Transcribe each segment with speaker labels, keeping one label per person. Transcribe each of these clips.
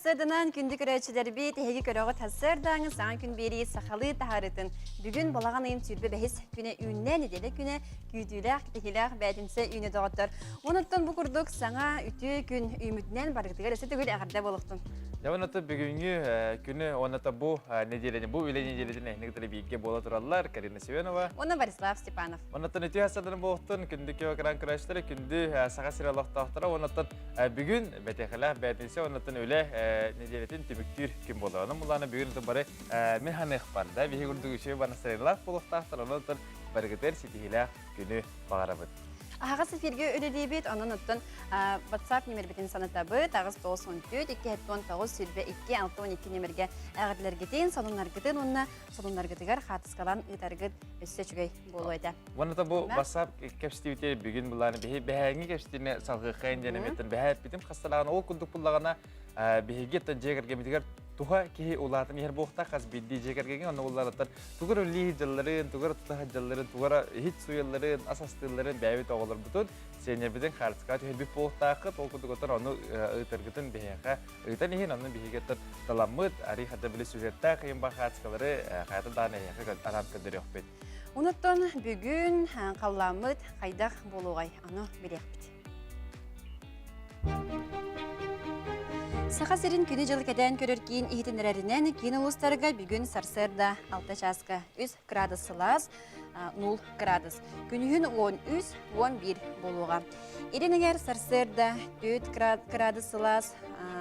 Speaker 1: Сыданан күндү көрөөччүлэрбит, эһиги көрөҕүт сарсыардааҥы саҥа күн биэрии сахалыы таһаарыытын бүгүн балаҕан ыйын сүүрбэ бэһис күнэ үүннэ, нэдиэлэ күнэ күүтүүлээх, кэтэһиилээх бээтинсэ үүнэ доҕоттор. Онуттан бу курдук саҥа үтүө күн үүммүтүнэн барыгытыгар өссө төгүл эҕэрдэ буолуохтун.
Speaker 2: Дьэ онуттан бүгүҥҥү күнү уонна бу нэдиэлэни, бу үлэ нэдиэлэтин эһини кытары бииргэ буола тураллар Карина Семенова
Speaker 1: уонна Борислав Степанов.
Speaker 2: Онуттан үтүө сарсыарданан буолуохтун, күндү киһи көрөөччүлэрэ, күндү Саха сирэ олохтоохторо, онуттан бүгүн Бэтиэхэлээх бээтинсэ оннуттан үлэ нэдиэлэтин түмүктүүр күн буолар. Онон булаана бүгүн бары мин ханыахпар да биһи курдук үчүгэй банастарыылаах буолуохтаахтар. Онон барыгытыгар ситиһиилээх күнү баҕарабыт.
Speaker 1: Аһаҕас эфиргэ үлэлиибит, онон оттон WhatsApp нөмербитин санатабыт. 894 279 22 62 нөмергэ эҕэрдэлэргитин, сонуннаргытын уонна сонуннаргытыгар хаартыскалаан ыытаргыт өссө үчүгэй буолуо этэ.
Speaker 2: Уонна бу WhatsApp кэпсэтиибитигэр бүгүн былааны биһи бэһээҥҥи кэпсэтиини салҕыаххайын диэн эмиэттэн бэһээ эппитим хасталаҕына ол курдук буллаҕына биһиги дьиэ кэргэммитигэр туһа киһи улаатан иһэр буолуохтаах хас биирдии дьиэ кэргэҥҥэ онно улаатар тугар үллии сылдьалларын тугар тута сылдьалларын тугара иһит суйалларын ас астыылларын бэйэбит оҕолорбутун сиэннэрбитин хаартыскаҕа түһэрбит буолуохтааххыт ол курдук оттон ону ыытаргытын биһиэхэ ыытан иһин онно биһиги таламмыт арый хата били сюжеттаах ыйын хаартыскалары хайата даҕаны эһиэхэ анаан көрдөрүөхпүт.
Speaker 1: Онуттан бүгүн халлааммыт хайдах буолуоҕай аны билиэхпит. Саха сирин күнү-дьылы кэтээн көрөр киин иһитиннэрэринэн киин улуустарга бүгүн сарсыарда 6 чааска 3 градус сылаас, 0 градус. Күнүһүн 13-11 буолуоҕа. Илин эҥэр сарсыарда 4 градус сылаас,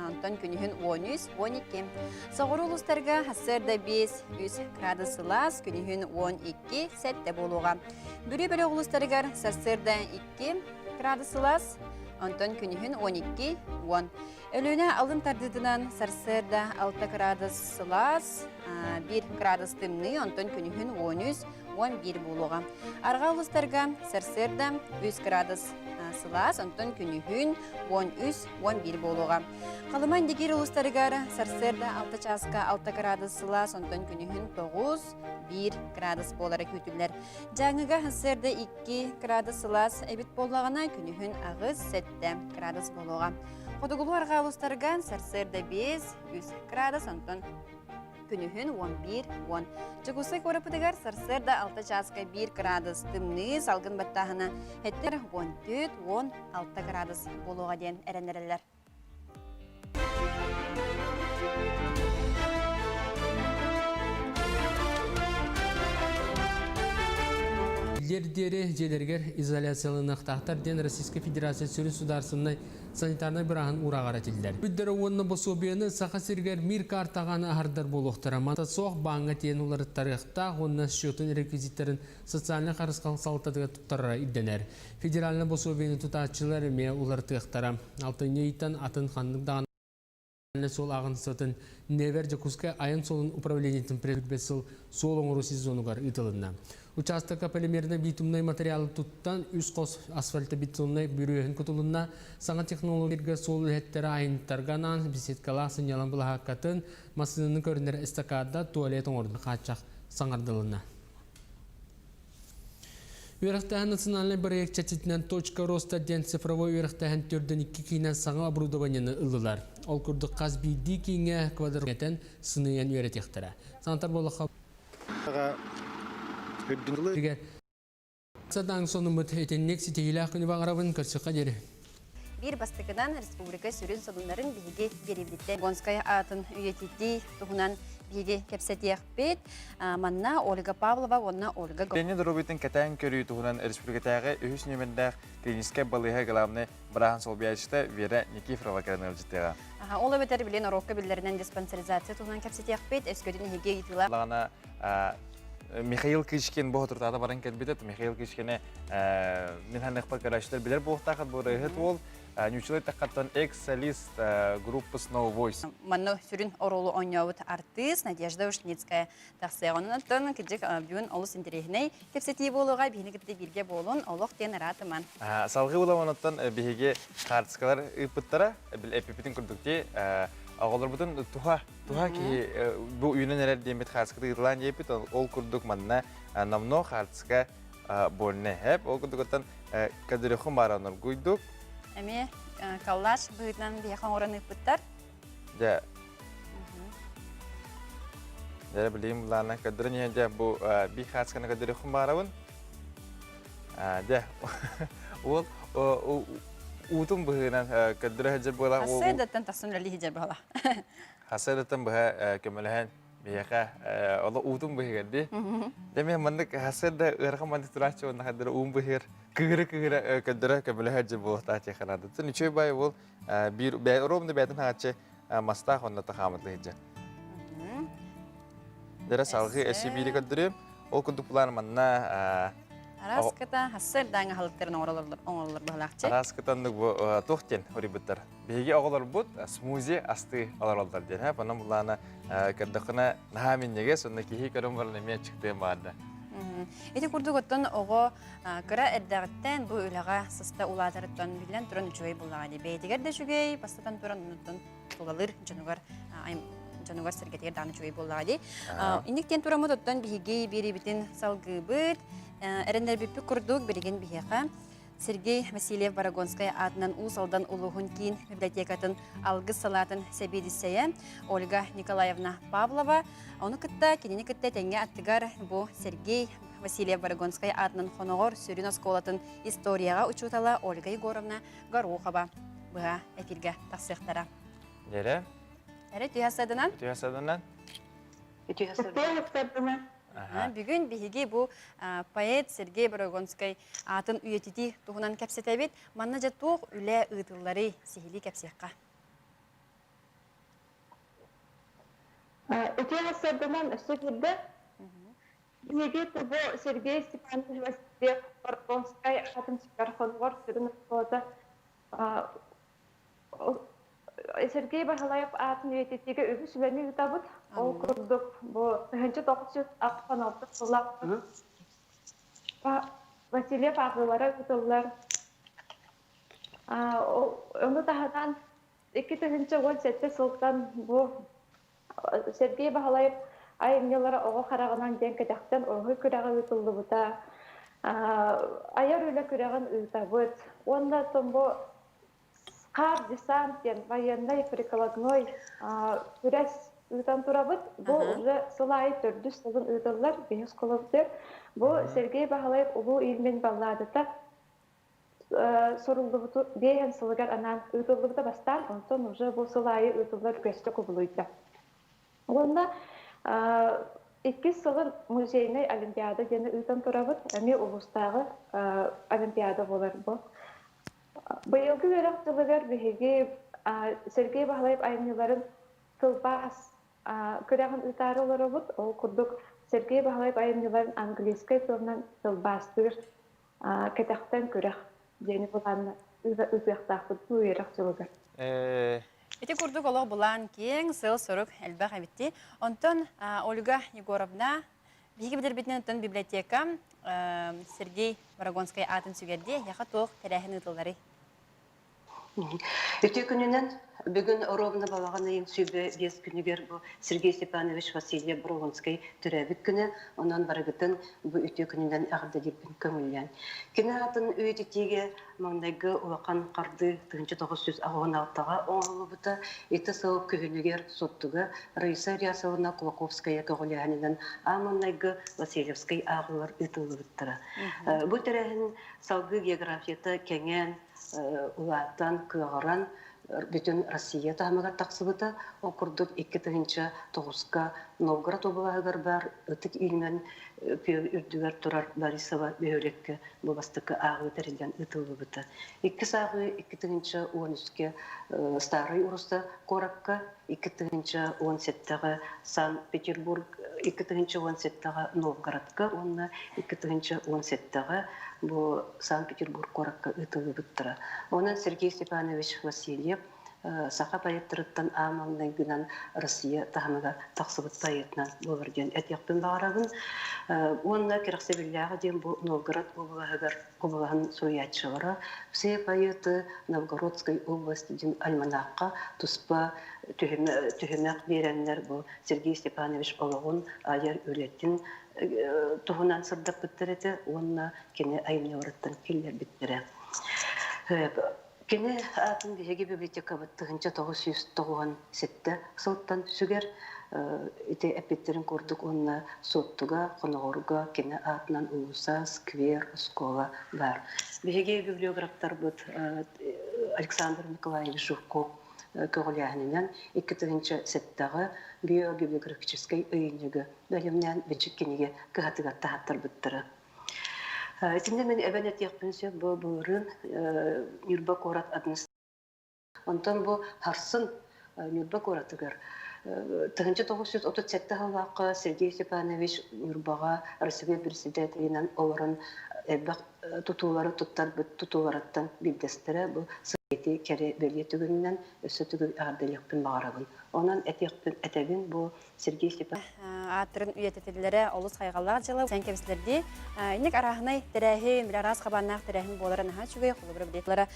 Speaker 1: онтон күнүһүн 13-12. Соҕуруу улуустарга сарсыарда 5-3 градус сылаас, күнүһүн 12-7 буолуоҕа. Бүлүү бөлөх улуустарыгар сарсыарда 2 градус сылаас, онтон күнүһүн 12-10. Өлүөнэ алын тардыытынан сарсыарда 6 градус сылаас, 1 градус тымныы, онтон күнүһүн 13-11 буолуоҕа. Арҕаа улуустарга сарсыарда 3 градус сылаас, онтон күнүһүн 13-11 буолуоҕа. Халыма Индигиир улуустарыгар сарсыарда 6 чааска 6 градус сылаас, онтон күнүһүн 9-1 градус буолара күүтүллэр. Дьааҥыга сарсыарда 2 градус сылаас эбит буоллаҕына, күнүһүн 8-7 градус буолуоҕа. Хотугулуу арҕаа улуустарга сарсыарда 5-3 градус, онтон күнүһүн 11-10. Дьокуускай куораппытыгар сарсыарда 6 чааска 1 градус тымныы, салгын баттааһына эттэр 14-16 градус буолуоҕа диэн эрэннэрэллэр.
Speaker 3: Диэри дьиэлэригэр изоляцияланыахтаахтар диэн Российскай Федерация сүрүн судаарыстыбаннай санитарнай бырааһын уурааҕар этиллэр. Бүддэрэ уонна босуобуйаны Саха сиригэр мир картаҕаны аһардар буолуохтара. Манта суох бааҥҥа тиийэн уларыттарыахтаах уонна счетун реквизиттэрин социальнай харысхал салалтатыгар туттарара ирдэнэр. Федеральнай босуобуйаны тутааччылар эмиэ уларытыахтара. Алтынньы ыйтан атын ханнык даҕаны суол ааҕынсытын Невер Дьокуускай айан суолун управлениетын предбэт сыл суол оҥоруу сезонугар ыытылынна. Учаастакка полимерно-битумнай материалы туттан үс хос асфальтобетоннай бүрүөһүн кутулунна. Саҥа технологияларга суол үлэһиттэрэ айанньыттарга анаан беседкалаах сынньалаҥ былаһааккатын, массыынаны көрүнэр эстакада, туалет оҥордун хааччах саҥардылынна. Үөрэхтээһин национальнай бырайыак чэрчитинэн «Точка роста» диэн цифровой үөрэхтээһин төрдүн икки киинэн саҥа оборудованиены ыллылар. Ол курдук хас биирдии кииҥҥэ квадратен сыныйан үөрэтиэхтэрэ. Санатар буоллахха, Садаҥ сонуммут итинник ситиһиилээх күнү баҕарабын көрсүөххэ диэри.
Speaker 1: Биир бастакынан республика сүрүн сонуннарын биһиги биэриибититтэн Гонскай аатын үйэтитии туһунан биһиги кэпсэтиэхпит. Манна Ольга Павлова уонна Ольга
Speaker 2: Дэни доруобуйатын кэтээн көрүү туһунан республикатааҕы үһүс нүөмэрдээх клиническэй балыыһа главнай бырааһын солбуйааччыта Вера Никифорова кэлэн ыалдьыттыаҕа.
Speaker 1: Ол эбэтэр билин орокко биллэринэн диспансеризация туһунан кэпсэтиэхпит. Өскөтүн эһиги ыйытыылар
Speaker 2: Лаҕана Михаил Кычкин бу отуртаата баран кэлбитэ. Михаил Кычкини мин ханныхпар көрөөччүлэр билэр буолуохтааххыт бу ырыаһыт уол. Ньучулай таххаттан экс-солист группы Snow Voice.
Speaker 1: Манна сүрүн оруолу оонньообут артыыс Надежда Ушницкая тахсыаҕа. Онон кырдьык бүгүн олус интэриэһинэй кэпсэтии буолуоҕа. Биһини кытта бииргэ буолун, олох диэн ыраатыман.
Speaker 2: Салгыы буламаныттан биһиги хаартыскалар ыыппыттара, эппиппитин курдук дии, оҕолорбутун туха Туһа киһи бу үүнэн эрэр диэммит хаартыската ыытылаан диэппит, ол курдук манна номнуо хаартыска больне хэп. Ол курдук оттон кадырыху маараноргуйдук.
Speaker 1: Эмиэ коллаж быһыытынан биһиэхэ оҥорон ыыппыттар.
Speaker 2: Дьэ, дьэ билигин былаанынан көрдөрөн иһэн дьэ бу биир хаасканы көрдөрүөхпүн баҕарабын. Дьэ, уол уутун быһыынан көрдөрө сылдьар буолан
Speaker 1: Хассыардаттан тахсан үлэлии сылдьар буола.
Speaker 2: Хассыардаттан быһа көмөлөһөн биһиэхэ оло уутун быһыгар дии. Дьэ мен маннык хассыарда ыарахан маннык турааччы уонна хардара уун быһыгар кыыһыра-кыыһыра көрдөрө көмөлөһө сылдьар буолуохтаах диэххэ наада. Үчүгэй баай уол биир ровно бэйэтин хааччы мастаах онно тахаамытлы сылдьар. Дэрэ салгыы өссө биири көрдөрүм. Ол курдук план манна
Speaker 1: Араската хассырдаҥа халыктарын оҥороллор быһалаахчы.
Speaker 2: Араскатаннык бу туох диэн орийбыттар. Биһиги оҕолорбут смузи асты олороллор диэн. Һэ, онон булаана көрдөххүнэ наһаа минньигэс, онно киһи көрөн баран эмиэ чыктыан баарда.
Speaker 1: Ити курдук оттон оҕо кыра эрдэҕиттэн бу үлэҕэ сыста улаатарыттан биллэн туран үчүгэй буллаҕа дии. Бэйэтигэр да үчүгэй, бастатан туран оннуттан тулалыыр дьонугар дьонугар сэргэтигэр даҕаны үчүгэй буоллаҕа дии. Инник диэн тураммыт оттон биһиги биэриибитин салгыыбыт. Эрэннэрбиппит курдук билигин биһиэхэ Сергей Васильев Барагонскай аатынан Уус Алдан улууһун киин библиотекатын алгыс салаатын сэбиэдиссэйэ Ольга Николаевна Павлова. Ону кытта кинини кытта тэҥҥэ аттыгар бу Сергей Васильев Барагонскай аатынан Хоноҕор сүрүн оскуолатын историяҕа учуутала Ольга Егоровна Горохова быһа эфиргэ тахсыахтара.
Speaker 2: Дэрэ.
Speaker 1: Эрэ түһэ саданан.
Speaker 2: Түһэ саданан.
Speaker 4: Түһэ саданан.
Speaker 1: Бүгүн биһиги бу поэт Сергей Борогонскай аатын үйэтитии туһунан кэпсэтэбит. Манна дьэ туох үлэ ыытылларый сиһилии кэпсиэххэ.
Speaker 4: Үтүө сарданан өссө киирдэ. Биһиги бу Сергей Степанович Васильев Борогонскай аатын сүгэр хонугар сүрүн оскуолата Сергей Баһылаев аатын үйэтитиигэ үгүс үлэни ыытабыт. Ол курдук бу 1996 сыллаах Васильев ааҕыылара ыытыллар. Ону таһынан 2017 сылтан бу Сергей Баһылаев айымньылара оҕо хараҕынан диэн кэтэхтэн уруһуй күрэҕэ ыытыллыбыта. Айар үлэ күрэҕин ыытабыт. Уонна бу Хаар десант диэн военнай прикладной күрэс ыытан турабыт. Бу уже сыл аайы төрдүс сылын ыытыллар биһис холобур. Бу Сергей Баһылаев Улуу Ильмень балладата суруллубуту биэһэн сылыгар анаан ыытыллыбыта бастаан, онтон уже бу сыл аайы ыытыллар үгэскэ кубулуйда. Уонна иккис сылын музейнай олимпиада диэни ыытан турабыт. Эмиэ улуустааҕы олимпиада буолар бу. Быйылгы үөрэх дьылыгар биһиги Сергей Баһылаев айымньыларын тылбаас күрэҕин ыытаары олоробут. Ол курдук Сергей Баһылаев айымньыларын английскай тылынан тылбаастыыр кэтэхтэн күрэх диэни былаанна ыытыахтаахпыт бу үөрэх дьылыгар.
Speaker 1: Ити курдук олох былаан киэҥ, сыл-сорук элбэх эбитти. Онтон Ольга Егоровна биһиги билэрбитинэн оттон библиотека Сергей Борогонскай аатын сүгэрдиэ, эһиэхэ туох тэрээһин ыытылларый?
Speaker 5: Үтүө күнүнэн бүгүн ровно балаҕан ыйын сүүрбэ биэс күнүгэр бу Сергей Степанович Васильев Броунскай төрөөбүт күнэ, онон барыгытын бу үтүө күнүнэн эҕэрдэлиирбин көҥүллээн. Кини аатын үйэтитиигэ маҥнайгы улахан хардыы 1986-ҕа оҥоһуллубута. Ити сыл күһүнүгэр Суоттуга Раиса Рясовна Кулаковская көҕүлээһининэн аан маҥнайгы Васильевскай ааҕыылар ыытыллыбыттара. Бу тэрээһин салгыы географията кэҥээн, улаатан, кыаҕыран бүтүн Россия таһымыгар тахсыбыта. Ол курдук 2009-ка Новгород облаһыгар баар Ытык Ильмен күөл үрдүгэр турар Борисова бөһүөлэккэ бу бастакы ааҕыы тэриллэн ыытыллыбыта. Иккис ааҕыы 2013-кэ Старай Руса куоракка, 2017-ҕэ Санкт-Петербург, 2017-ҕэ Новгородка уонна 2017-ҕэ бу Санкт-Петербург куоракка ыытыллыбыттара. Онон Сергей Степанович Васильев саха поэттарыттан аан маҥнайгынан Россия таһымыгар тахсыбыт поэтынан буолар диэн этиэхпин баҕарабын. Уонна кэрэхсэбиллээҕэ диэн бу Новгород облаһыгар облаһын суруйааччылара «Все поэты Новгородской области» диэн альманахха туспа түһүмэх биэрэннэр бу Сергей Степанович олоҕун айар үлэтин туһунан сырдаппыттар этэ уонна кини айымньыларыттан киллэрбиттэрэ. Кини аатын биһиги библиотекабыт 1997 сылтан сүгэр ити эппиттэрин курдук уонна Суоттуга, Хоноҕорго кини аатынан уулусса, сквер, оскуола баар. Биһиги библиографтарбыт Александр Николаевич Жирков көҕүлээһининэн 2007-ҕэ биобиблиографическай ыйынньыгы бэлэмнээн бичик кинигэ кыһатыгар таһааттарбыттара. Итиннэ мин эбэн этиэхпин сөп бу былырыын Ньурба куорат Онтон бу Харсын Ньурба куоратыгар 1937 сыллаахха Сергей Степанович Ньурбаҕа Россия председателинэн олорон элбэх тутуулары туттарбыт тутууларыттан биирдэстэрэ бу ити кэрэ бэлиэ түгэнинэн өссө төгүл эҕэрдэлиэхпин баҕарабын. Онон этиэхпин этэбин бу Сергей Степанович
Speaker 1: ааттарын үйэтитиллэрэ олус хайҕаллаах дьыала. Сен кэбислэрдии инник арааһынай тэрээһин, били араас хабааннаах тэрээһин буолара наһаа үчүгэй, холобура билиэтлара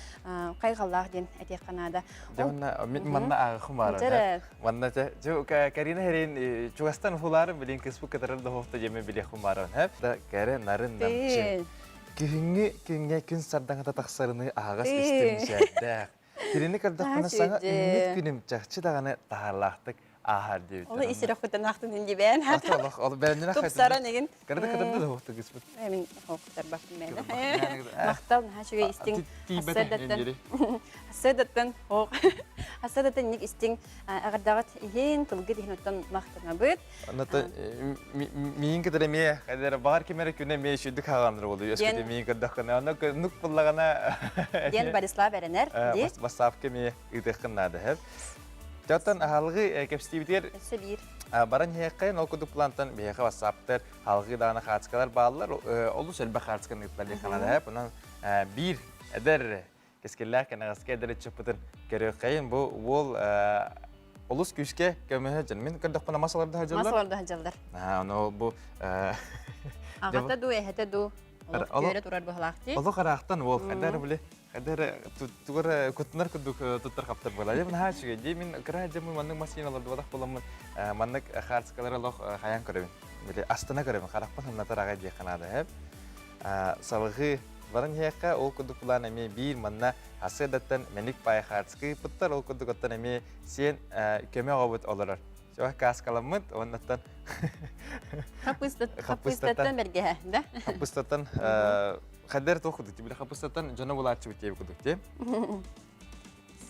Speaker 1: хайҕаллаах диэн этиэххэ наада.
Speaker 2: Дьэ манна мин манна ааҕыхым баар. Манна чэ Карина Херин чугастан уһулаарын билин кыспыт кытарар дохуохта диэми билиэхпин бааран хэп. Да кэрэ нарын намчы. Күһүҥҥү күҥҥэ күн сардаҥата тахсарыныы аһаҕас истиҥ мичээрдээх. Кинини көрдөхпүнэ саҥа үүммүт күнүм чахчы даҕаны таһаарлаахтык ааһар диэбиттэр.
Speaker 1: Ол ис сүрэхпиттэн ахтын диэбээн.
Speaker 2: Ата олох ол бээннэрэ
Speaker 1: Тупсаран игин.
Speaker 2: Кырды кытырды да хоқту кыспыт.
Speaker 1: Мин хоқтарбаппын мээнэ. Махтал наһаа үчүгэй истиҥ.
Speaker 2: Тиийбэт
Speaker 1: Ассыдаттан хоқ. Ассыдаттан ник истиҥ аҕырдаҕыт иһин, тылгыт иһин оттон махтанабыт.
Speaker 2: Ната миин кытары эмиэ хадара баар ким эрэ күнэ эмиэ үчүгдүк хааланар болу өскөтө миин көрдөххүнэ онно нук буллагана
Speaker 1: диэн Борислав эрэнэр ди
Speaker 2: бассаапка эмиэ ыытыаххын наада хэп Тотон аһалгы кэпсэтиибитигэр
Speaker 1: өссө биир
Speaker 2: баран иһиэххэ ол курдук плантан биһиэхэ ватсаптар халгы даҕаны хаацкалар бааллар олус элбэх хаацканы ыыттар диэххэ наада хэп онон биир эдэр Кэскиллээх кэнэҕэски эдэр ыччаппытын көрүөххэйин. Бу уол олус күүскэ көмөһө дьон. Мин көрдөхпүнэ мас олордо сылдьаллар.
Speaker 1: Мас олордо сылдьаллар.
Speaker 2: Ону бу
Speaker 1: Аҕата дуу, эһэтэ дуу олох түөрэ турар быһалаах дии.
Speaker 2: Олох араахтан уол хайдар били хайдар тугар куттанар курдук туттар хаптар буолар. Дьэ наһаа үчүгэй дии. Мин кыра дьэммин маннык массыына олордубатах буоламмын маннык хаарцкалары олох хайаан көрөбүн. Били астына көрөбүн. Харахпын сымнатар аҕай диэххэ наада. Салгыы баран иһиэххэ, ол курдук план эмиэ биир манна сарсыардаттан Мэник Паайхаарскый ыыппыттар, ол курдук оттон эмиэ сиэн көмө оҕобут олорор. Чугас кааскаламмыт, оннуттан
Speaker 1: Хаппыыстаттан бэргэһэ, да?
Speaker 2: Хаппыыстаттан хадер туох курдук, били хаппыыстаттан дьоно булааччыбыт диэбит курдук дии.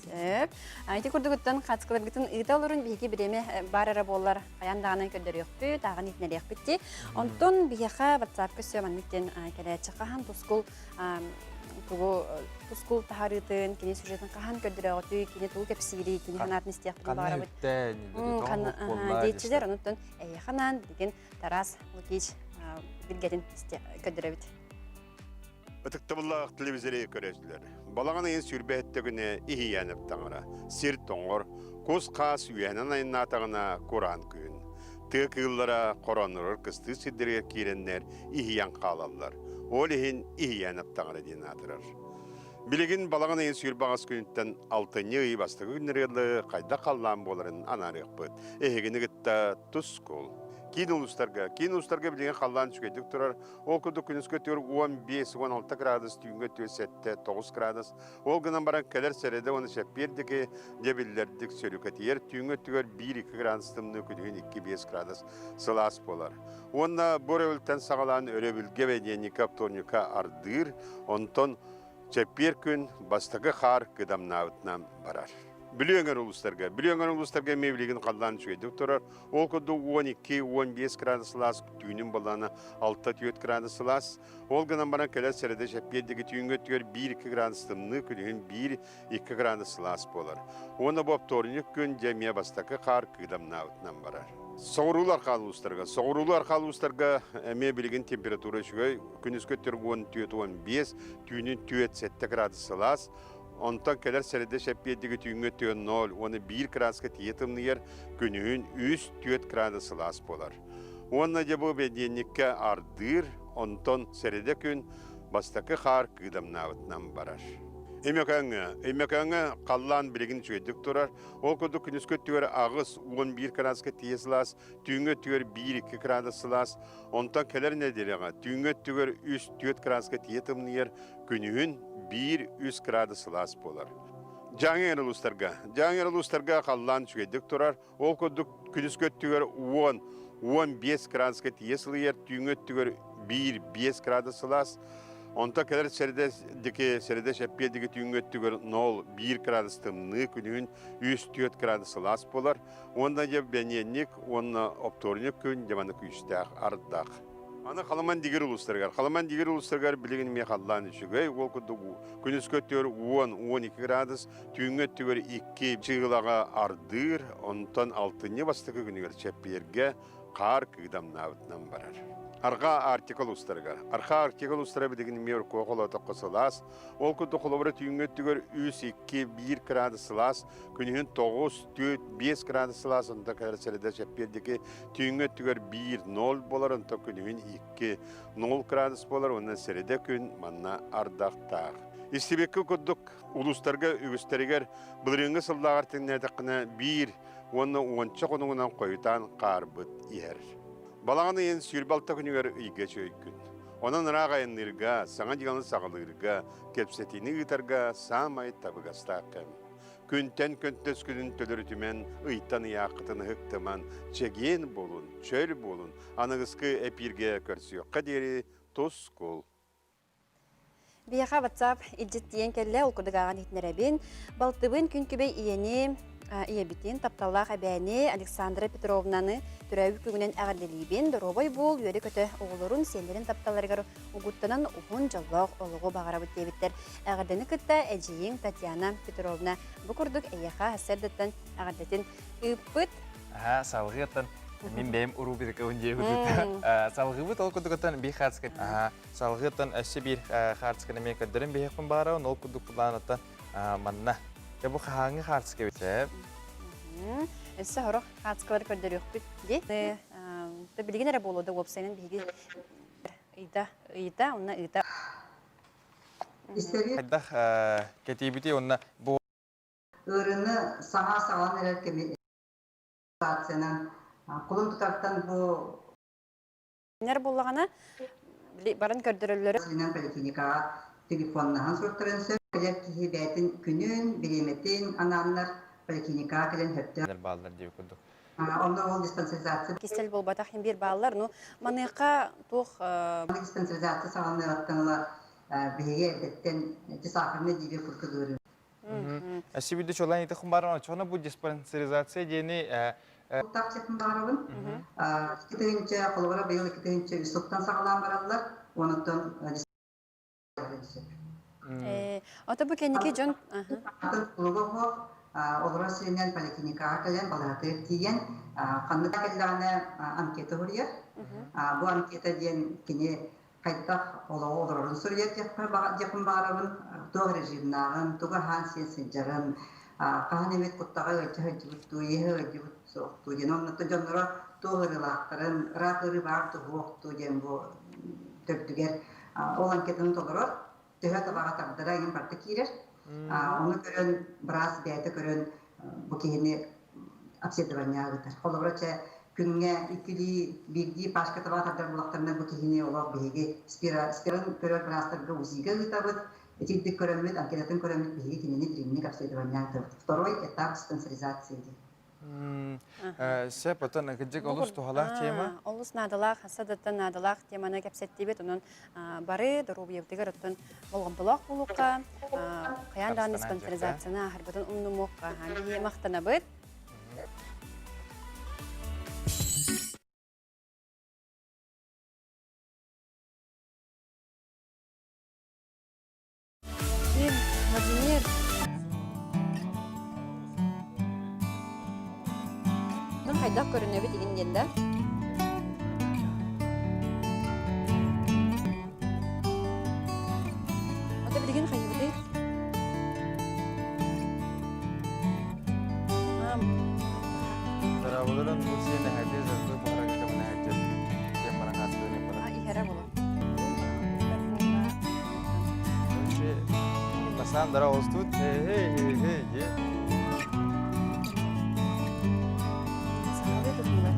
Speaker 1: Сөп. Ити курдугуттан хацкаларгытын ыыта олорун биһиги бириэмэ баар эрэ буоллар хайаан даҕаны көрдөрүөхпүт, ааҕан иһитиннэриэхпит дии. Онтон биһиэхэ WhatsApp-ка өссө маннык диэн кэлээччи хаһан тускул тугу тускул таһаарыытын, кини сюжетын хаһан көрдөрөөҕүтүй, кини тугу кэпсиирий, кини санаатын истиэхпитин баҕарабыт. Диэччилэр онуттан эйиэхэ анаан билигин Тарас Лукич билгэтин көрдөрөбүт.
Speaker 6: Ытыктабыллаах телевизоры көрөөччүлэр, балаҕан ыйын сүүрбэһиттэ күнэ иһийээнэп таҥара, сир тоҥор, кус-хаас үөһэнэн айаннаатаҕына кураан күһүн. Тыа кыыллара хорооннорор кыстыы сирдэригэр киирэннэр иһийэн хаалаллар. Ол иһин иһийээнэп таҥара диэн аатырар. Билигин балаҕан ыйын 28 күнүттэн алтынньы ый бастакы күннэригэр дылы хайдах халлаан буоларын анаарыахпыт. Эһигини кытта тускул. Киин улуустарга, киин улуустарга билигин халлаан үчүгэйдик турар. Ол курдук күнүскү өттүгэр 15-16 градус, түүҥҥү өттүгэр 7-9 градус. Ол гынан баран кэлэр сэрэдэ уонна чэппиэр диэки дьэ биллэрдик сөрүкэтийэр. Түүҥҥү өттүгэр 1-2 градус тымныы, күнүһүн 2-5 градус сылаас буолар. Уонна бу өрөбүлтэн саҕалаан өрөбүлгэ бэдиэнньиккэ вторникка ардыыр. Онтон чэппиэр күн бастакы хаар кыдамнаабытынан барар. Бүлүү өҥөр улуустарга. Бүлүү өҥөр улуустарга эмиэ билигин халлаан үчүгэйдик турар. Ол курдук 12-15 градус сылаас түүнүн балаана 6-4 градус сылаас. Ол гынан баран кэлэр сэрэдэ чэппиэр диэки түүҥҥү өттүгэр 1-2 градус тымныы, күнүһүн 1-2 градус сылаас буолар. Уонна бу оптуорунньук күн дьэ эмиэ бастакы хаар кыыдамнаабытынан барар. Соҕуруулар хаал улуустарга. Соҕуруулар хаал улуустарга эмиэ билигин температура үчүгэй. Күнүскү өттүгэр 14-15, түүнүн 4-7 градус сылаас. Онтон кэлэр сэрэдэ чэппиэрдиги түүҥҥү өттүгэр 0 уонна 1 градуска тиийэ тымныйар, күнүһүн 3-4 градус сылаас буолар. Уонна дьэ бу бэдиэнньиккэ ардыыр, онтон сэрэдэ күн бастакы хаар кыыдамнаабытынан барар. Өймөкөөҥҥө. Өймөкөөҥҥө халлаан билигин үчүгэйдик турар. Ол курдук күнүскү өттүгэр 8-11 кыраадыска тиийэ сылаас, түүҥҥү өттүгэр 1-2 кыраадыс сылаас. Онтон кэлэр нэдиэлэҕэ түүҥҥү өттүгэр 3-4 кыраадыска тиийэ тымныйар, күнүһүн 1-3 кыраадыс сылаас буолар. Дьааҥы эҥэр улуустарга. Дьааҥы эҥэр улуустарга халлаан үчүгэйдик турар. Ол курдук күнүскү өттүгэр 10, 15 градуска тиийэ сылыйар, түүҥҥү өттүгэр 1-5 градус сылаас. Онтон кэлэр сэрдэ диэки сэрдэ сэппиэ диэки түүҥҥү өттүгэр 0-1 градус тымныы, күнүһүн 3-4 градус сылаас буолар. Уонна дьэ бэниэнньик уонна оптуорунньук күн дьэ манна күүстээх ардах. Аны Халыман Дигир улуустарыгар. Халыман Дигир улуустарыгар билигин эмиэ халлаан үчүгэй, ол курдук күнүскү өттүгэр 10-12 градус, Түүҥҥү өттүгэр икки чыылаҕа ардыыр, онтон алтынньы бастакы күнүгэр чэппиэргэ хаар кыыдамнаабытынан барар. Арҕаа Арктика улуустарыгар. Арҕаа Арктика улуустара билигин эмиэ урукку холоотоххо сылаас. Ол курдук холобура түүҥҥү өттүгэр 3, 2, 1 градус сылаас, күнүһүн 9, 4, 5 градус сылаас, онтон кэлэр сэрэдэ чэппиэр диэки түүҥҥү өттүгэр 1, 0 буолар, онтон күнүһүн 2, 0 градус буолар уонна сэрэдэ күн манна ардахтаах. Истибиккэ курдук Улуустарга үгүстэригэр былырыыҥҥы сыллааҕар тэҥнээтэххинэ биир уонна уонча хонугунан хойутаан хаарбыт иһэр. Балаҕан ыйын 26 күнүгэр ыйга үчүгэй күн. Онон ыраах айанныырга, саҥа дьыаланы саҕалыырга, кэпсэтиини ыытарга саамай табыгастаах кэм. Күнтэн көнтөс күнүн төлөрүтүмэн, ыйтан ыйааххытын ыһыктыман, чэгиэн буолун, чөл буолун, аныгыскы эпииргэ көрсүөххэ диэри тускул!
Speaker 1: Биһиэхэ WhatsApp илдьит тиийэн кэллэ, ол курдук ааҕан иһитиннэрэбин. Балтыбын күн күбэй ийэни, ийэбитин, тапталлаах эбээни Александра Петровнаны төрөөбүт күнүнэн эҕэрдэлиибин. Доруобай буол, үөрэ-көтө оҕолорун, сиэннэрин тапталларыгар угуттанан уһун дьоллоох олоҕу баҕарабыт диэбиттэр. Эҕэрдэни кытта эдьиийиҥ Татьяна Петровна бу курдук эйиэхэ сарсыардаттан эҕэрдэтин ыыппыт.
Speaker 2: Аха, салҕыаттан мин бэйэм рубрикабын диэбит. Салҕыыбыт ол курдук биир хаацка Салгыттан өссө биир хаартысканы эмиэ көрдөрөн биһиэхпин баҕарабын. Ол курдук былаанаттан манна. Дьэ бу хаһааҥҥы хаартыска эбит ээ?
Speaker 1: Өссө сорох хаартыскалары көрдөрүөхпүт дии. Билигин эрэ буолуо да уопсайынан биһиги ыйда ыйда уонна ыыта.
Speaker 2: Хайдах кэтиибити уонна бу
Speaker 7: Ыарыыны саҥа саҕалан эрэр кэми кулун тутартан бу
Speaker 1: Нэр буоллаҕына баран көрдөрөллөрө.
Speaker 7: Поликлиникаҕа телефоннаһан суруттаран сөп. Кэлэр киһи бэйэтин күнүн, бириэмэтин анааннар поликлиникаҕа кэлэн сөптөөх.
Speaker 2: Бааллар диэбит курдук.
Speaker 7: Онно ол диспансеризация.
Speaker 1: Кистэл буолбатах иһин биир бааллар. Ну, маныаха туох
Speaker 7: Диспансеризация саҕаланыаҕыттан ыла биһиги эрдэттэн сахарный диабет курдук ыарыы.
Speaker 2: Сибиди чолан ити хумбаран очоно бу диспансеризация диэни
Speaker 7: Куттаах чехпин баҕарабын. 2000 холобура быйыл 2003 сылтан саҕалаан бараллар. Онуттан
Speaker 1: Ото бу кэнники дьон
Speaker 7: атын кулуга суох олорор сиринэн поликлиникаҕа кэлэн балаһатыгар тиийэн ханна да кэллэҕинэ анкета суруйар. Бу анкета диэн кини хайдах олоҕу олорорун суруйар диэхпин баҕарабын. Туох режимнааҕын, тугу аһаан-сиэн сылдьарын, хаһан эмит куттаҕа ыалдьа сылдьыбыт дуу, иэһэ ыалдьыбыт суох дуу диэн. Оннуттан дьонноро туох ыарыылаахтарын, ыраах ыарыы баар дуу, суох дуу диэн бу төрдүгэр ол анкетаны толорор, төһө табаҕа тардара игин барыта киирэр. Ону көрөн, быраас бэйэтэ көрөн бу киһини обследованиеҕа ыытар. Холобура, чэ, күҥҥэ иккилии, биирдии пачка табаҕа тардар буоллахтарына, бу киһини олох биһиги спиран көрөр быраастарга УЗИ-га ыытабыт. Итирдик көрөммүт, анкетатын көрөммүт, биһиги кинини дириҥник обследованиеҕа ыытабыт. Второй этап диспансеризации диэн.
Speaker 2: Сөп, оттон кырдьык олус туһалаах тема.
Speaker 1: Олус наадалаах, хасса наадалаах теманы кэпсэттибит. Онон бары доруобуйабытыгар оттон болҕомтолоох буолуохха, хайаан даҕаны диспансеризацияны ааһарбытын умнумуохха. Биһи махтанабыт. Ким? Владимир. Ну, хайдах көрүнэбит игин диэн да? Ото билигин хайыбытый? Мам.
Speaker 2: Дорооболорун бу сиэн эһэти заргы баҕарар кэмин эһэти диэн баран хаастыыр
Speaker 1: А, иһэрэ буолуо.
Speaker 2: Хамсаан дара оҕустубут. Хей хей хей хей дии.
Speaker 1: Сахалыы тутуулар.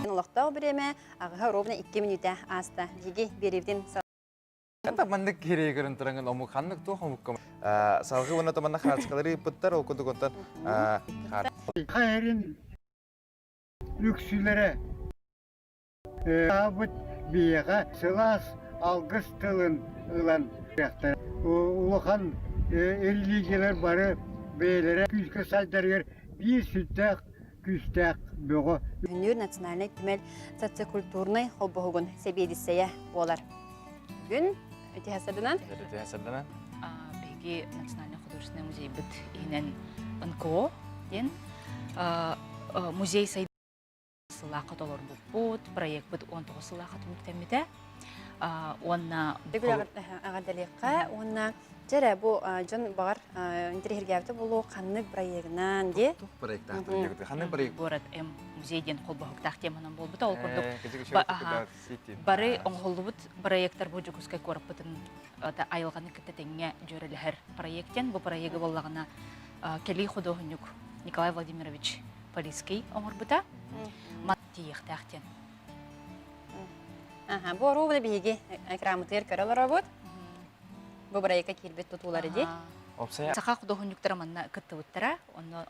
Speaker 1: Олохтоох бириэмэ аҕыһа ровно 2 мүнүүтэ ааста. Биһиги биэриибитин
Speaker 2: Хата маннык киһи көрөн тураҥын омук ханнык туох омукка салгыы уонна манна хаачыкалары ыыппыттар ол курдук онтон
Speaker 8: Хайырын үксүлэрэ аабыт биһиэхэ сылаас алгыс тылын ылан улахан религиялар бары бэйэлэрэ күүскэ сайдарыгар биир сүрдээх күүстээх бөҕө.
Speaker 1: Күннүүр национальнай түмэл социокультурнай холбоһугун сэбиэдиссэйэ буолар. Бүгүн Үтиһасаданан.
Speaker 2: Үтиһасаданан.
Speaker 9: Биһиги Национальный художественный музейбыт иһинэн НКО диэн музей сылаахха толорбуппут, проекпыт 19 сылаахха түмүктэммитэ. Уонна
Speaker 1: Аҕардалиэххэ уонна дьэрэ бу дьон баҕар интэриэһиргээбитэ буолуо ханнык проегынан дии.
Speaker 2: Туох проектаахтар ханнык проект?
Speaker 9: Город М музей диэн холбоһуктаах теманан буолбута. Ол курдук бары оҥоһуллубут проектар бу Дьокуускай куораппытын айылҕаны кытта тэҥҥэ дьүөрэлэһэр проект Бу проегы буоллаҕына кэлии худуоһунньук Николай Владимирович Полицкий оҥорбута. Тиийиэхтээх диэн.
Speaker 1: Аха, бу оруобуна биһиги экраммытыгар көрө олоробут. Бу бырайыакка киирбит тутуулары дии.
Speaker 9: Саха худуоһунньуктара манна кыттыбыттара.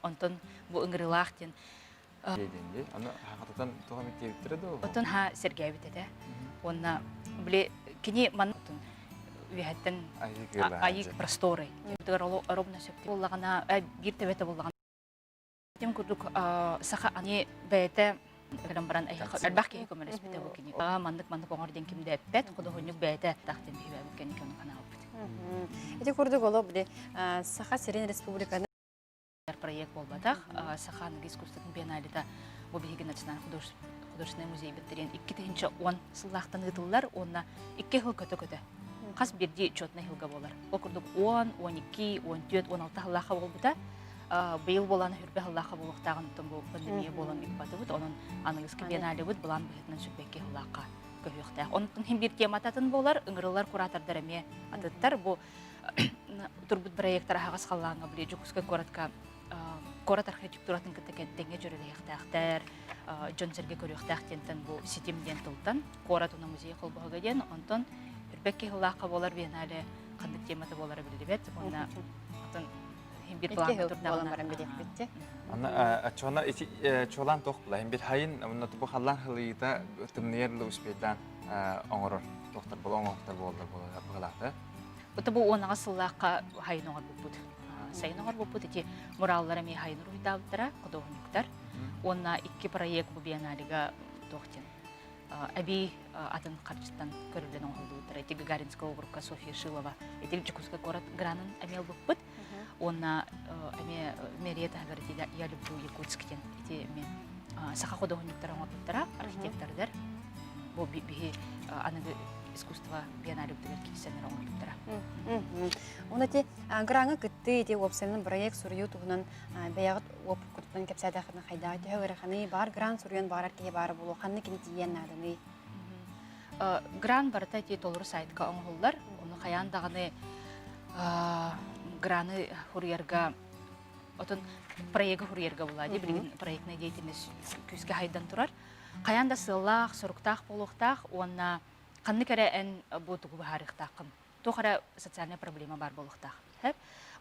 Speaker 9: Онтон бу ыҥырыылаах диэн
Speaker 2: Диэн Аны хататан туох эмит диэбиттэрэ дуу?
Speaker 9: Отон ха сэргээбит этэ. Уонна били кини манна үөһэттэн айыы просторы. Оробуна сөп буоллаҕына биир төбөтө буоллаҕына Тим курдук саха ани бэйэтэ кэлэн баран элбэх киһи көмөлөспүтэ бу кини. Маннык маннык оҥор диэн ким да эппэт, худуоһунньук бэйэтэ тахтын биһибэбит кэнники ону ханаабыт.
Speaker 1: Ити курдук оло били Саха сирин республиканы
Speaker 9: проект буолбатах. Саха аныгы искусствотын биенналета бу биһиги национальный художественный музейбит диэн 2010 сыллаахтан ыытыллар уонна икки сыл көтө-көтө хас биирдии четный сылга буолар. Ол курдук 10, 12, 14, 16 сыллаахха буолбута. Быйыл буолан хүрбэ сыллаахха буолуохтааҕын бу пандемия буолан ыыппатыбыт. Онон аныгыскы биенналебыт былаан быһыытынан сүрбэкки сыллаахха көһүөхтээх. Онтон хин биир темата атын буолар, ыҥырыллар куратордар эмиэ атыттар. Бу турбут проектар аһаҕас халлааҥҥа били Дьокуускай куоратка куорат архитектуратын кытта тэҥҥэ дьүөрэлэһиэхтээхтэр, дьон-сэргэ көрүөхтээх диэнтэн бу ситим диэн тылтан куорат уна музей холбоһуга диэн, онтон үрбэк киһилаахха буолар биеннале ханнык темата буолара биллибэт уонна атын биир плаҥҥа турдаҕына
Speaker 1: баран билиэхпит
Speaker 2: Аны оччоҕуна ити чуолаан туох була бир хайын уонна бу халлаан халыйыыта тымныйар да успейдаан оҥорор туохтар була оҥоһуктар буоллар быһалаата.
Speaker 9: Бу бу уонаҕа сыллаахха хайын оҥорбуппут. Сайын оҥорбуппут ити мураллар эмиэ хайын уруһуйдаабыттара худуоһунньуктар. Уонна икки проект бу биенналега туох диэн эбии атын харчыттан көрүллэн оҥоһуллубуттара. Ити Гагаринская округка Софья Шилова ити Дьокуускай куорат гранын эмиэ ылбыппыт. Уонна эмиэ мэрия таһыгар ити Я люблю Якутск диэн ити эмиэ саха худуоһунньуктара оҥорбуттара, архитектордар. Бу биһи аныгы искусство биенналебытыгар киирсэннэр оҥорбуттара.
Speaker 1: Уонна ити граҥа кыттыы ити уопсайынан проект суруйуу туһунан бэйэҕит уопуккутуттан кэпсээтэххитинэ хайдах төһө ыараханый баар грант суруйан баарар киһи баара буолуо ханна кини тиийиэн нааданый?
Speaker 9: Грант барыта ити толору сайтка оҥоһуллар. Ону хайаан даҕаны граны хуруйарга отон проегы хуруйарга буолаа дии билигин проектная деятельность күүскэ хайдан турар. Хайаан да сыаллаах, соруктаах буолуохтаах уонна ханнык эрэ эн бу тугу быһаарыахтааххын. Туох эрэ социальная проблема баар буолуохтаах.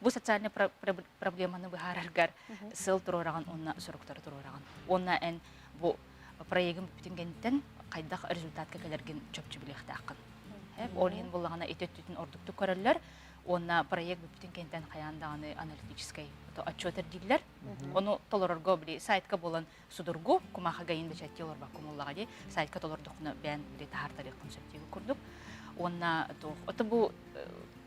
Speaker 9: Бу социальный проблеманы быһаараргар сыал туруораҕын уонна соруктары туруораҕын. Уонна эн бу проегын бүтүн кэнниттэн хайдах результатка кэлэргин чопчу билиэхтээххин. Ол иһин буллаҕына ити өттүтүн ордуктук көрөллөр уонна проект бүппүтүн кэнниттэн хайаан даҕаны аналитическай отчет эрдииллэр. Ону толорорго били сайтка буолан судургу кумааха гайын бэчээттии олорбокко буоллаҕа дии сайтка толордоххуна бэйэн били таһаартарыаххын сөп диэбит курдук. Уонна туох ото бу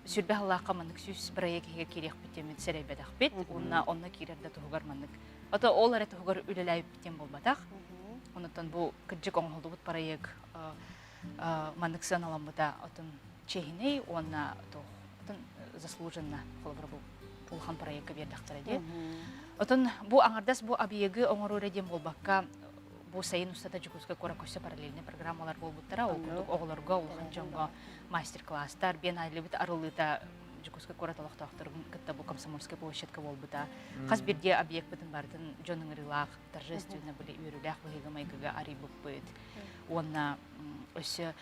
Speaker 9: сүрбэ сыллаахха маннык сүүс проект иһигэр киириэхпит диэммит сэрэйбэтэхпит. Уонна онно киирэр да туһугар маннык ото ол эрэ туһугар үлэлээбиппит диэн буолбатах. Онуттан бу кырдьык оҥоһуллубут проект маннык сыаналаммыта отун чиэһинэй уонна туох отун заслуженно холобура бу улахан проекка биэрдэхтэрэ дии. Отон бу аҥардас бу объегы оҥоруу эрэ диэн буолбакка, Бу сайын устата Дьокуускай куоракка өссө параллельнай программалар буолбуттара. Ол курдук оҕолорго, улахан дьоҥҥо мастер-класстар, биенналебыт арыллыыта Дьокуускай куорат олохтоохторун кытта бу Комсомольскай площадка буолбута. Хас биирдии объекпытын барытын дьон ыҥырыылаах, торжественно были үөрүүлээх быһыыга-майгыга арыйбыппыт. Уонна өссө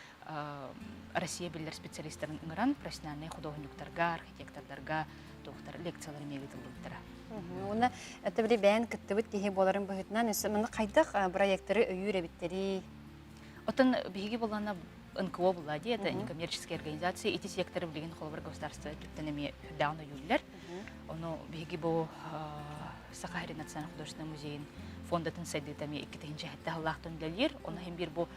Speaker 9: Россия биллэр специалистарын ыҥыран профессиональнай худуоһунньуктарга, архитектордарга туохтар лекциялар эмиэ ыытыллыбыттара.
Speaker 1: Уонна это били бэйэн кыттыбыт киһи буоларын быһыытынан өссө манна хайдах проекттары өйүүр эбиттэрий?
Speaker 9: Оттон биһиги буллана НКО була дии, это некоммерческие организации, ити секторы билигин холобур государство өттүттэн эмиэ үрдээҕин өйүүллэр. Ону биһиги бу Саха сирин национальнай художественнай музейын фондатын сайдыыта эмиэ 2007 сыллаахтан үлэлиир. Ону иһин биир бу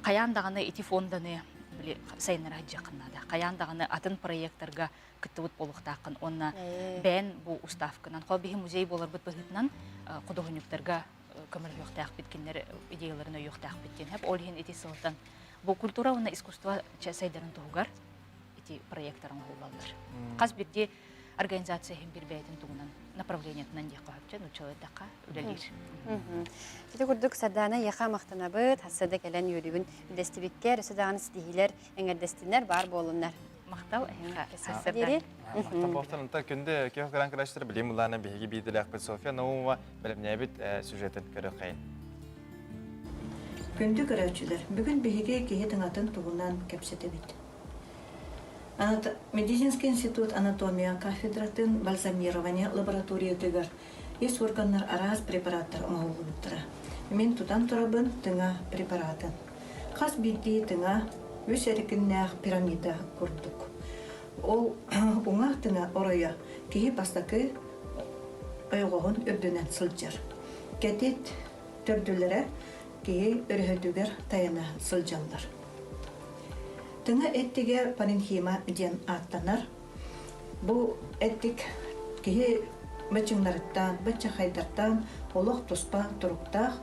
Speaker 9: хайаан даҕаны ити фонданы били сайыннара сылдьыаххын наада. Хайаан даҕаны атын проекттарга кыттыбыт буолуохтааххын уонна бэйэн бу уставкынан, хол биһи музей буоларбыт быһыытынан худуоһунньуктарга көмөлөһүөхтээхпит, кинилэр идеяларын өйүөхтээхпит диэн. Ол иһин ити сылтан бу культура уонна искусство сайдарын туһугар ити проекттар оҥоһуллаллар. Хас биирдии организация иһин биир бэйэтин туһунан направлениетынан диэххэ сөп, нууччалыы эттэххэ, үлэлиир.
Speaker 1: Ити курдук Сардаана эйиэхэ махтанабыт, хасса да кэлэн үөрүүгүн үллэстибиккэр, өссө даҕаны ситиһиилэр эҥэрдэстиннэр, баар буоллуннар.
Speaker 9: Махтал эһиэхэ.
Speaker 2: Махтал буолтун онтон күндү күөх гран көрөөччүлэр билим улаана биһиги биирдэлээхпит Софья Наумова бэлэмнээбит сюжетын көрүөххэйин.
Speaker 10: Күндү көрөөччүлэр, бүгүн биһиги киһи тыҥатын туһунан кэпсэтэбит. Медицинский институт анатомия кафедратын бальзамирование лабораториятыгар ис органнар араас препараттар оҥоһуллубуттара. Мин тутан турабын тыҥа препаратын. Хас биирдии тыҥа үс эркиннээх пирамида курдук. Ол уҥа тыҥа оройо киһи бастакы ойоҕоһун үрдүнэн сылдьар. Кэтит төрдүлэрэ киһи өрөһөтүгэр тайана сылдьаллар. Тыҥа эттигэ паренхима диэн ааттанар. Бу эттик киһи бачыҥнарыттан, баччахайдартан олох туспа туруктаах,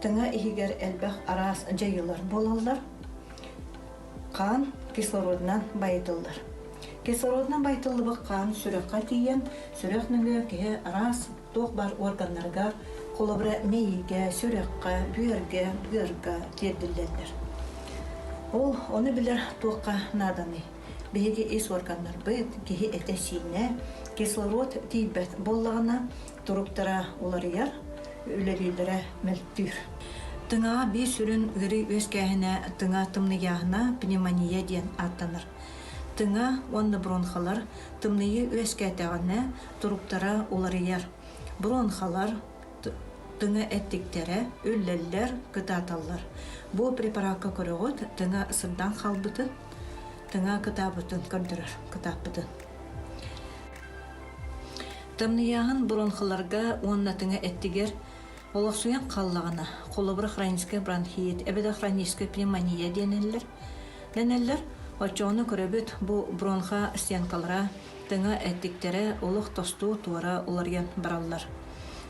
Speaker 10: тыҥа иһигэр элбэх араас дьайыылар буолаллар. Хаан кислородунан байытыллар. Кислородунан байытыллыбыт хаан сүрэххэ тиийэн, сүрэх нөҥүө киһи араас туох баар органнарыгар, холобура мэйиигэ, сүрэххэ, бүөргэ, быарга тиэрдиллэллэр. Ол ону билэр туохха нааданый? Биһиги ис органнарбыт, киһи этэ-сиинэ, кислород тиийбэт буоллаҕына, туруктара уларыйар, үлэлииллэрэ мөлтүүр. Тыҥаҕа биир сүрүн ыарыы үөскээһинэ тыҥа тымныйааһына пневмония диэн ааттанар. Тыҥа уонна бронхалар тымныйыы үөскээтэҕинэ туруктара уларыйар. Бронхалар тыҥа эттиктэрэ үллэллэр, кытааталлар. Бу препаракка көрөҕүт, тыҥа сырдаан хаалбытын, тыҥа кытаабытын көрдөрөр, кытааппытын. Тымныйааһын бронхаларга уонна тыҥа эттигэр олохсуйан хааллаҕына, холобура хроническай бронхит эбэтэр хроническай пневмония диэнэллэр, дэнэллэр. Оччоҕуна көрөбүт, бу бронха стенкалара, тыҥа эттиктэрэ олох тосту туора уларыйан бараллар.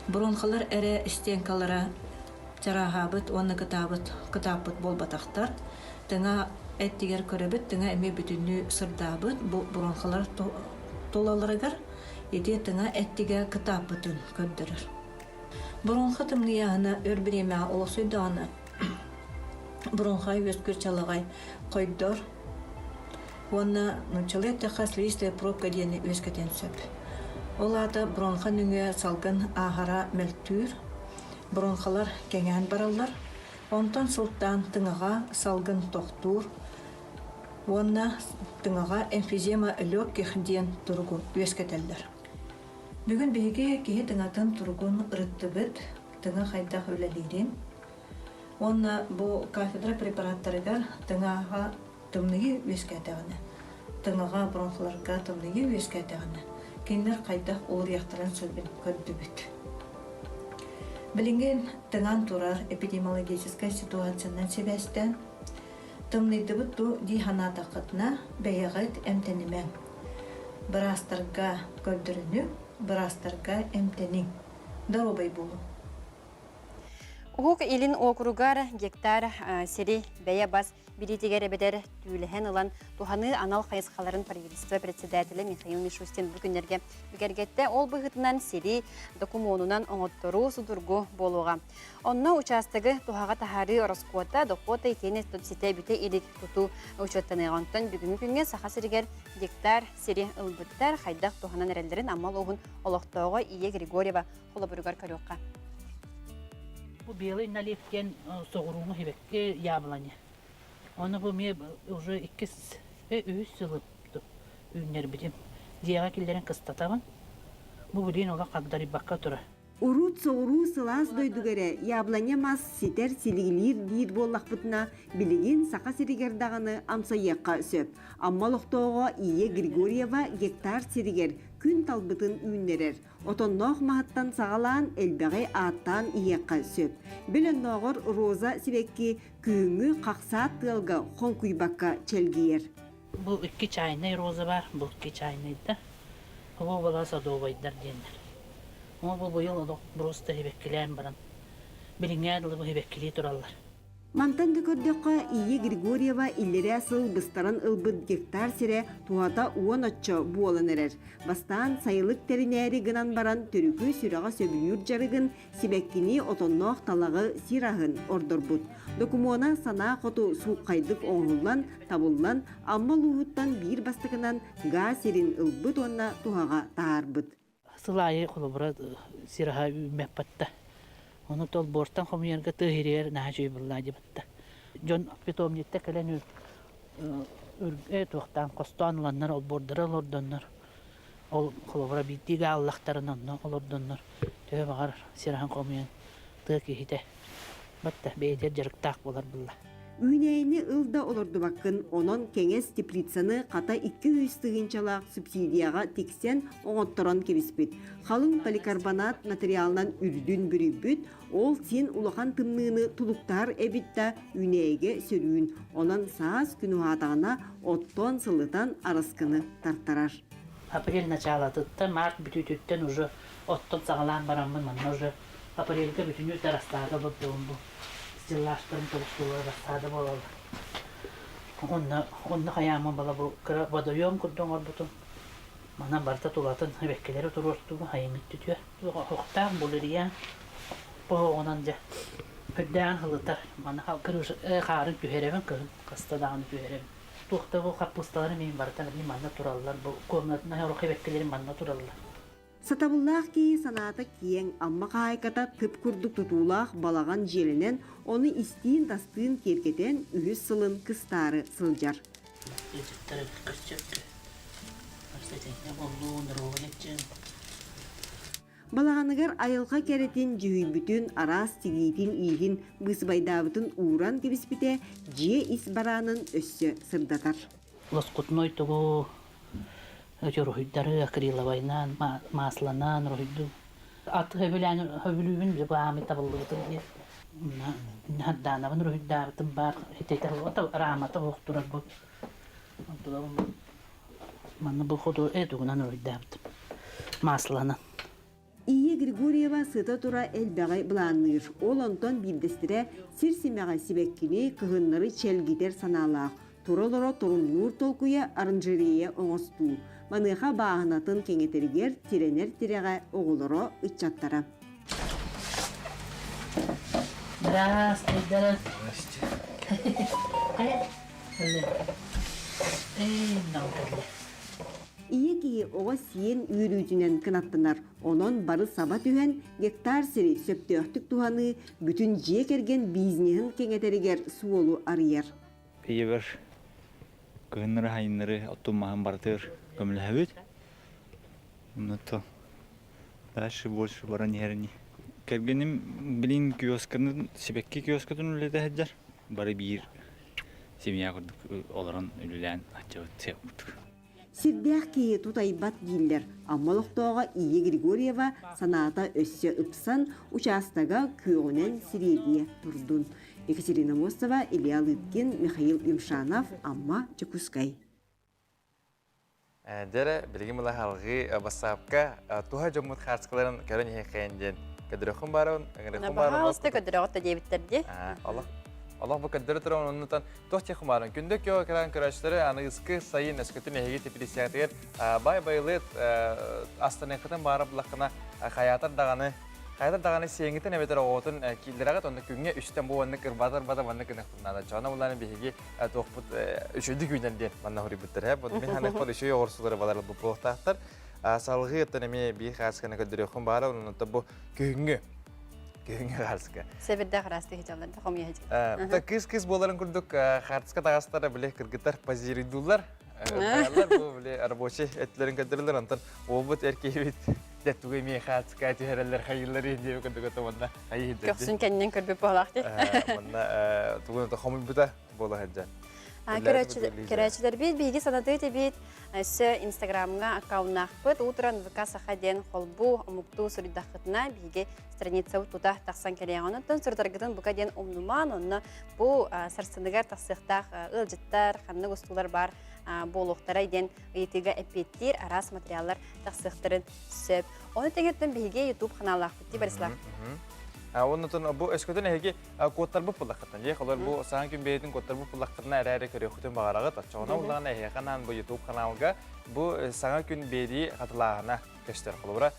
Speaker 10: Бронхалар эрэ стенкалара чарааһаабыт уонна кытаабыт, кытааппыт буолбатахтар. Тыҥа эттигэр көрөбүт, тыҥа эмиэ бүтүннүү сырдаабыт, бу бронхалар тулаларыгар ити тыҥа эттигэ кытааппытын көрдөрөр. Бронха тымныйааһына өр бириэмэҕэ олохсуйдаҕына, бронхай үөскүүр чалаҕай хойдор уонна нууччалыы эттэххэ слизистая пробка диэни үөскэтиэн сөп. Ол аата бронха нөҥүө салгын ааһара мөлтүүр, бронхалар кэҥээн бараллар, онтон сылтаан тыҥаҕа салгын тохтуур уонна тыҥаҕа эмфизема легких диэн туругу үөскэтэллэр. Бүгүн биһиги киһи тыҥатын туругун ырыттыбыт, тыҥа хайдах үлэлиирин уонна бу кафедра препараттарыгар тыҥаҕа тымныйыы үөскээтэҕинэ, тыҥаҕа бронхаларга тымныйыы үөскээтэҕинэ, кинилэр хайдах уларыйыахтарын сөбүн көрдүбүт. Билигин тыҥан турар эпидемиологическай ситуациянан сибээстээн, тымныйдыбыт дуу дии санаатаххытына, бэйэҕит эмтэнимэҥ. Быраастарга көрдөрүнүҥ, быраастарга эмтэниҥ. Доруобай буолуҥ.
Speaker 1: Уһук Илин уокуругар гектар сири бэйэ бас билиитигэр эбэтэр түүлэһэн ылан туһаныы анал хайысхаларын правительство председателэ Михаил Мишустин бу күннэргэ бигэргэттэ. Ол быһыытынан сири докумуонунан оҥотторуу судургу буолуоҕа. Онно учаастагы туһаҕа таһаарыы ороскуота, дохуота итиэннэ ситэ бүтэ илик тутуу учуоттаныаҕа. Онтон бүгүҥҥү күҥҥэ Саха сиригэр гектар сири ылбыттар хайдах туһанан эрэллэрин Амма улууһун олохтооҕо Ия Григорьева холобуругар көрүөххэ.
Speaker 11: Бу белый налив диэн соҕурууҥу сибэкки яблоня. Ону бу эмиэ уже иккис, үһүс сылы үүннэрбитим. Дьиэҕэ киллэрэн кыстатабын. Бу билигин олох хагдарыйбакка турар.
Speaker 12: Урут соҕуруу сылаас дойдуга эрэ яблоня мас ситэр силигилиир диир буоллахпытына, билигин Саха сиригэр даҕаны амсайыахха сөп. Амма олохтооҕо Ия Григорьева гектар сиригэр күн талбытын үүннэрэр. Отонноох маһыттан саҕалаан элбэҕи ааттаан иһиэххэ сөп. Бэл оннооҕор роза сибэкки күһүҥҥү хахсаат тыалга хоҥкуйбакка чэлгийэр.
Speaker 11: Бу икки чайнай роза бар, бу икки чайнайдар. Бу была садовайдар диэннэр. Ол бу быйыл олох просто сибэккилээн баран билиҥҥээ дылы бу сибэккилии тураллар.
Speaker 12: Мантан да көрдөххө, Ия Григорьева иллэрээ сыл быстаран ылбыт гектар сирэ туһата уон оччо буолан эрэр. Бастаан сайылык тэринээри гынан баран төрүкү сүрэҕэ сөбүлүүр дьарыгын, сибэккини, отонноох талаҕы, сир аһын ордорбут. Докумуона санаа хоту сууххайдык оҥоһуллан, табыллан, Амма улууһуттан биир бастакынан гаас сирин ылбыт уонна туһаҕа таһаарбыт.
Speaker 11: Сыл аайы холобура сир аһа үүммэппатта. Ону толбуортан хомуйарга тыа иһиригэр наһаа үчүгэй буоллаа диэбитта. Дьон питомникта кэлэн үргэ туохтаан хостоон ыланнар олбуордары олордоннор ол холобура биирдии гааллахтарын онно олордоннор төһө баҕар сир аһын хомуйан тыа киһитэ батта бэйэтигэр дьарыктаах буолар булла.
Speaker 12: Үүнээйини ыл да олордубаккын, онон кэҥэс теплицаны хата 200 тыһыынчалаах субсидияҕа тиксэн оҥотторон кэбиспит. Халыҥ поликарбонат материалынан үрдүн бүрүйбүт, ол син улахан тымныыны тулуктаһар эбит да үүнээйигэ сөрүүн, онон саас күн уһаатаҕына оттоон сылытан араскыны тартарар.
Speaker 11: Апрель началатыттан, март бүтүүтүттэн уже оттон саҕалаан бараммын манна уже апрельга бүтүнүү рассада олордубун бу стеллажтарым тобус-тулура рассада буолаллар. Онно онно хайааммын бала бу кыра водоем курдук оҥорбутум. Манан барыта тулатын эбэккилэри туруортугу айыҥыт түтүө. Оһохтоох булырыйан оһоҕунан дьэ үрдээн һылытар. Маны хаарын түһэрэбин кыһын хаста даҕаны түһэрэбин. Туох да бу хаппыысталарым иһин барыта манна тураллар. Бу комнатнай орох эбэккилэрим манна тураллар.
Speaker 12: Сатабыллаах киһи санаата киэҥ, Амма хаһаайката тып курдук тутуулаах балаҕан дьиэлэнэн, ону истиин-тастыын киэргэтэн үһүс сылын кыстаары сылдьар. Балаҕаныгар айылҕа кэрэтин дьүһүйбүтүн, араас тигиитин-ииһин быысыбайдаабытын ууран кэбиспитэ дьиэ ис бараанын өссө сырдатар.
Speaker 11: Лоскутной тугу Эти уруһуйдары акриловайнаан, масланан уруһуйдуу. Аты сөбүлээн сөбүлүүбүн баамый табыллыбытым диye. Хардаанабын уруһуйдаабытым баар хитэтэ рамата суох турар бу. Онтулабын манна бу ходу тугунан уруһуйдаабытым. Масланан.
Speaker 12: Ия Григорьева сыта-тура элбэҕи былаанныыр. Ол онтон биирдэстэрэ сир симэҕэ сибэккини кыһыннары чэлгитэр санаалаах, тура-олоро торумнуур толкуйа оранжерея оҥостуу. Маныаха бааһынатын кэҥэтэригэр тирэнэр тирэҕэ оҕолоро, ыччаттара.
Speaker 11: Здравствуй, здравствуй. Хайа? Эй,
Speaker 12: Ийэ киһи оҕо сиэн үөрүүтүнэн кынаттанар, онон бары саба түһэн гектар сири сөптөөхтүк туһаныы бүтүн дьиэ кэргэн бизнеһин кэҥэтэригэр суолу арыйар.
Speaker 13: Ийэбэр кыһыннары хайыннары оттун маһын барытыгар көмөлөһөбүт. Онно дальше больше баран иһэрини. Кэргэним билин киосканы, сибэкки киоскатын үлэлэтэ сылдьар. Бары биир семья курдук олорон үлэлээн аччабыт сиэп курдук.
Speaker 12: Сирдээх киһи тутайбат дииллэр. Амма олохтооҕо Ия Григорьева санаата өссө ыпсан, учаастага күөҕүнэн сириэдийэ турдун. Екатерина Мостова, Илья Лыткин, Михаил Юмшанов, Амма, Дьокуускай.
Speaker 2: Дьэрэ, билигин була халҕыы бассаапка туһа дьоммут хаартыскаларын көрөн иһиэххэйин диэн. Көдөрөхүн баарабын, ыҥырыххын баарабын.
Speaker 1: Пожалуйста, көдөрөҕүт да диэбиттэр дии.
Speaker 2: Олох олох бу көдөрө туран оннутан туох диэххин баарын. Күндү кио экран көрөөччүлэри аныгыскы сайын өскөтүн эһиги типилиссэҕитигэр бай байылыт астаныаххытын баара буллаххына хайаатар даҕаны хайатар даҕаны сиэҥҥитин эбэтэр оҕотун кииллэрэҕит онно күҥҥэ үстэн бу маннык ырбата ырбата маннык гыныахпын наада. Чоно булааны биһиги туохпут үчүгдүк үүнэр диэн манна хоруйбуттар. Э мин ханыахпар үчүгэй оҕурсулары балар бу буолуохтаахтар. Салгыы оттон эмиэ биир хаасканы көрдөрүөххүн баара, онон бу күһүҥҥү күһүҥҥү хаарыска.
Speaker 1: Сэбирдэх араас тиһичаллар да хомуйа
Speaker 2: Та кыс-кыс буоларын курдук хаарыска таҕастара били кыргыттар позируйдууллар. Бу били рабочий этлерин көрдөрөлөр, онтон уолбут эр киһибит дэ тугу эмиэ хаарыска түһэрэллэр хайыыллар диэби курдук манна хайыы
Speaker 1: Көхсүн кэннин көрбүт буолаах дии.
Speaker 2: Манна тугун хомуйбута буола сылдьар.
Speaker 1: Көрөөччүлэрбит биһиги санатыы этибит өссө Инстаграмҥа аккауннаахпыт уутуран ВК Саха диэн холбуу омуктуу суруйдаххытына биһиги страницабыт тута тахсан кэлиэҕин. Онтон сурутаргытын бука диэн умнумаан, онно бу сарсыныгар тахсыахтаах ыалдьыттар, ханнык устуулар баар буолуохтарай диэн ыйытыыга эппиэттиир араас материаллар тахсыахтарын сөп. Ону тэҥэттэн биһиги YouTube ханаалаахпыт дии Борислав.
Speaker 2: Оннотон бу өскөтүн эһиги куоттарбыт буллаххытына, дьиэ холор бу саҥа күн бэйэтин куоттарбыт буллаххытына эрээри көрүөххүтүн баҕараҕыт, оччоҕуна улаҕана эһиэхэ анаан бу YouTube ханаалга бу саҥа күн биэрии хатылааһына көстөр. Холобура,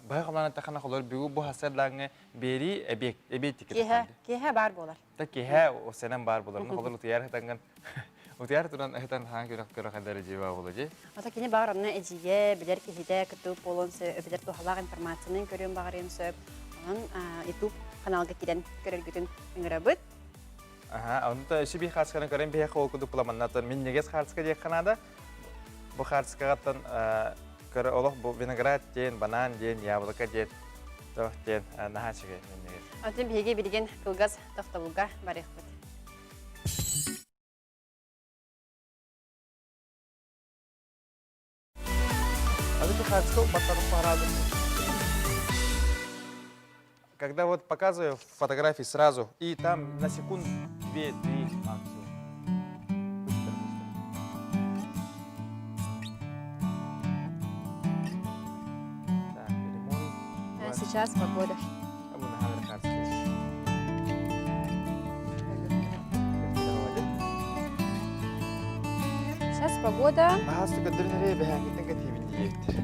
Speaker 2: быһа холоон эттэххинэ, холобур бүгүн бу сарсыардааҥҥы биэрии эбиэт эбиэт
Speaker 1: Киэһэ, киэһэ баар буолар.
Speaker 2: Та киэһэ сэнэн баар буолар. Холор утуйар хатанган утуйар туран ыһытан хаан көрөх көрөх эдэр дьиба буола дии.
Speaker 1: Ата кини баар онно эдьиийэ, билэр киһитэ кыттыбыт буолуон сөп, эбэтэр туһалаах информацияны көрүөн баҕарыан сөп. Онон YouTube каналга киирэн көрөргүтүн ыҥырабыт.
Speaker 2: Аха, онто өссө биир хаарысканы көрөн биһиэхэ ол курдук буламаннатан минньигэс хаарыска диэххэ наада. Бу хаарыскаҕаттан көрө олох бу виноград диэн, банан диэн, яблоко диэн, туох диэн наһаа үчүгэй минньигэс.
Speaker 1: Онтон биһиги билигин кылгас тохтобулга барыахпыт.
Speaker 2: Когда вот показываю фотографии сразу, и там на секунд две-три максимум. Быстро, быстро. Так, лимон.
Speaker 1: А сейчас погода. Сейчас погода.
Speaker 2: Баһаста көрдөрүнэрэ бэһээҥҥиттэн кэтиибин диэбиттэр.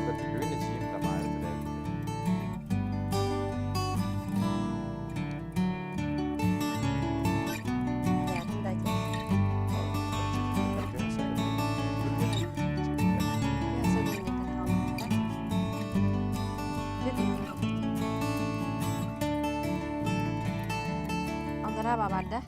Speaker 2: Бүгүн эчиим тамаары төрөөбүтэ.
Speaker 1: Аллараа бабарда.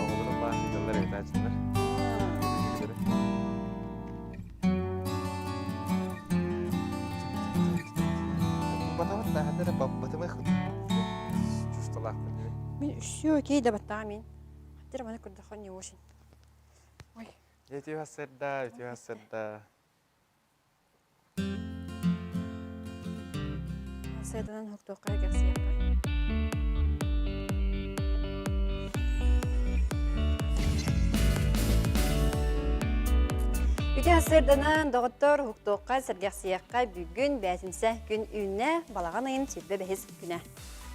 Speaker 2: Оҕолорум баар сылдьаллар ыытааччылар. Батамат да ханна эрэ батымых чувстволаахпын диэн.
Speaker 1: Мин все окей да баттаҕа мин. Хаттыр маны көрдөххө не очень. Ой.
Speaker 2: Үтүө сырда, үтүө сырда.
Speaker 1: Сыаданан хоктуохха кэхсиэххэ. Үтэ сырданан доҕоттор уһуктуохха сэргэхсийэххэ бүгүн бээтинсэ күн үүннэ балаҕан ыйын 25 күнэ.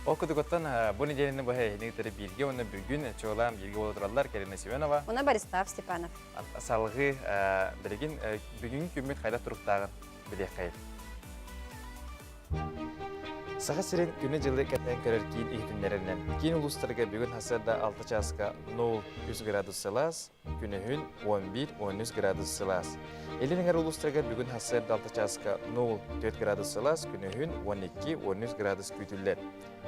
Speaker 2: Ол кутугуттан бу неделяны быһа эһини кытары бииргэ уонна бүгүн чуолаан бииргэ буола тураллар Карина Семенова.
Speaker 1: Уна Борислав Степанов.
Speaker 2: Салгыы билигин бүгүҥҥү күммүт хайдах туруктааҕын билиэххэйин. Саха сирин күнү-дьылы кэтээн көрөр киин иһитиннэрэринэн, киин улуустарга бүгүн сарсыарда 6 чааска 0-3 градус сылаас, күнүһүн 11-13 градус сылаас. Илин эҥэр улуустарга бүгүн сарсыарда 6 чааска 0-4 градус сылаас, күнүһүн 12-13 градус күүтүллэр.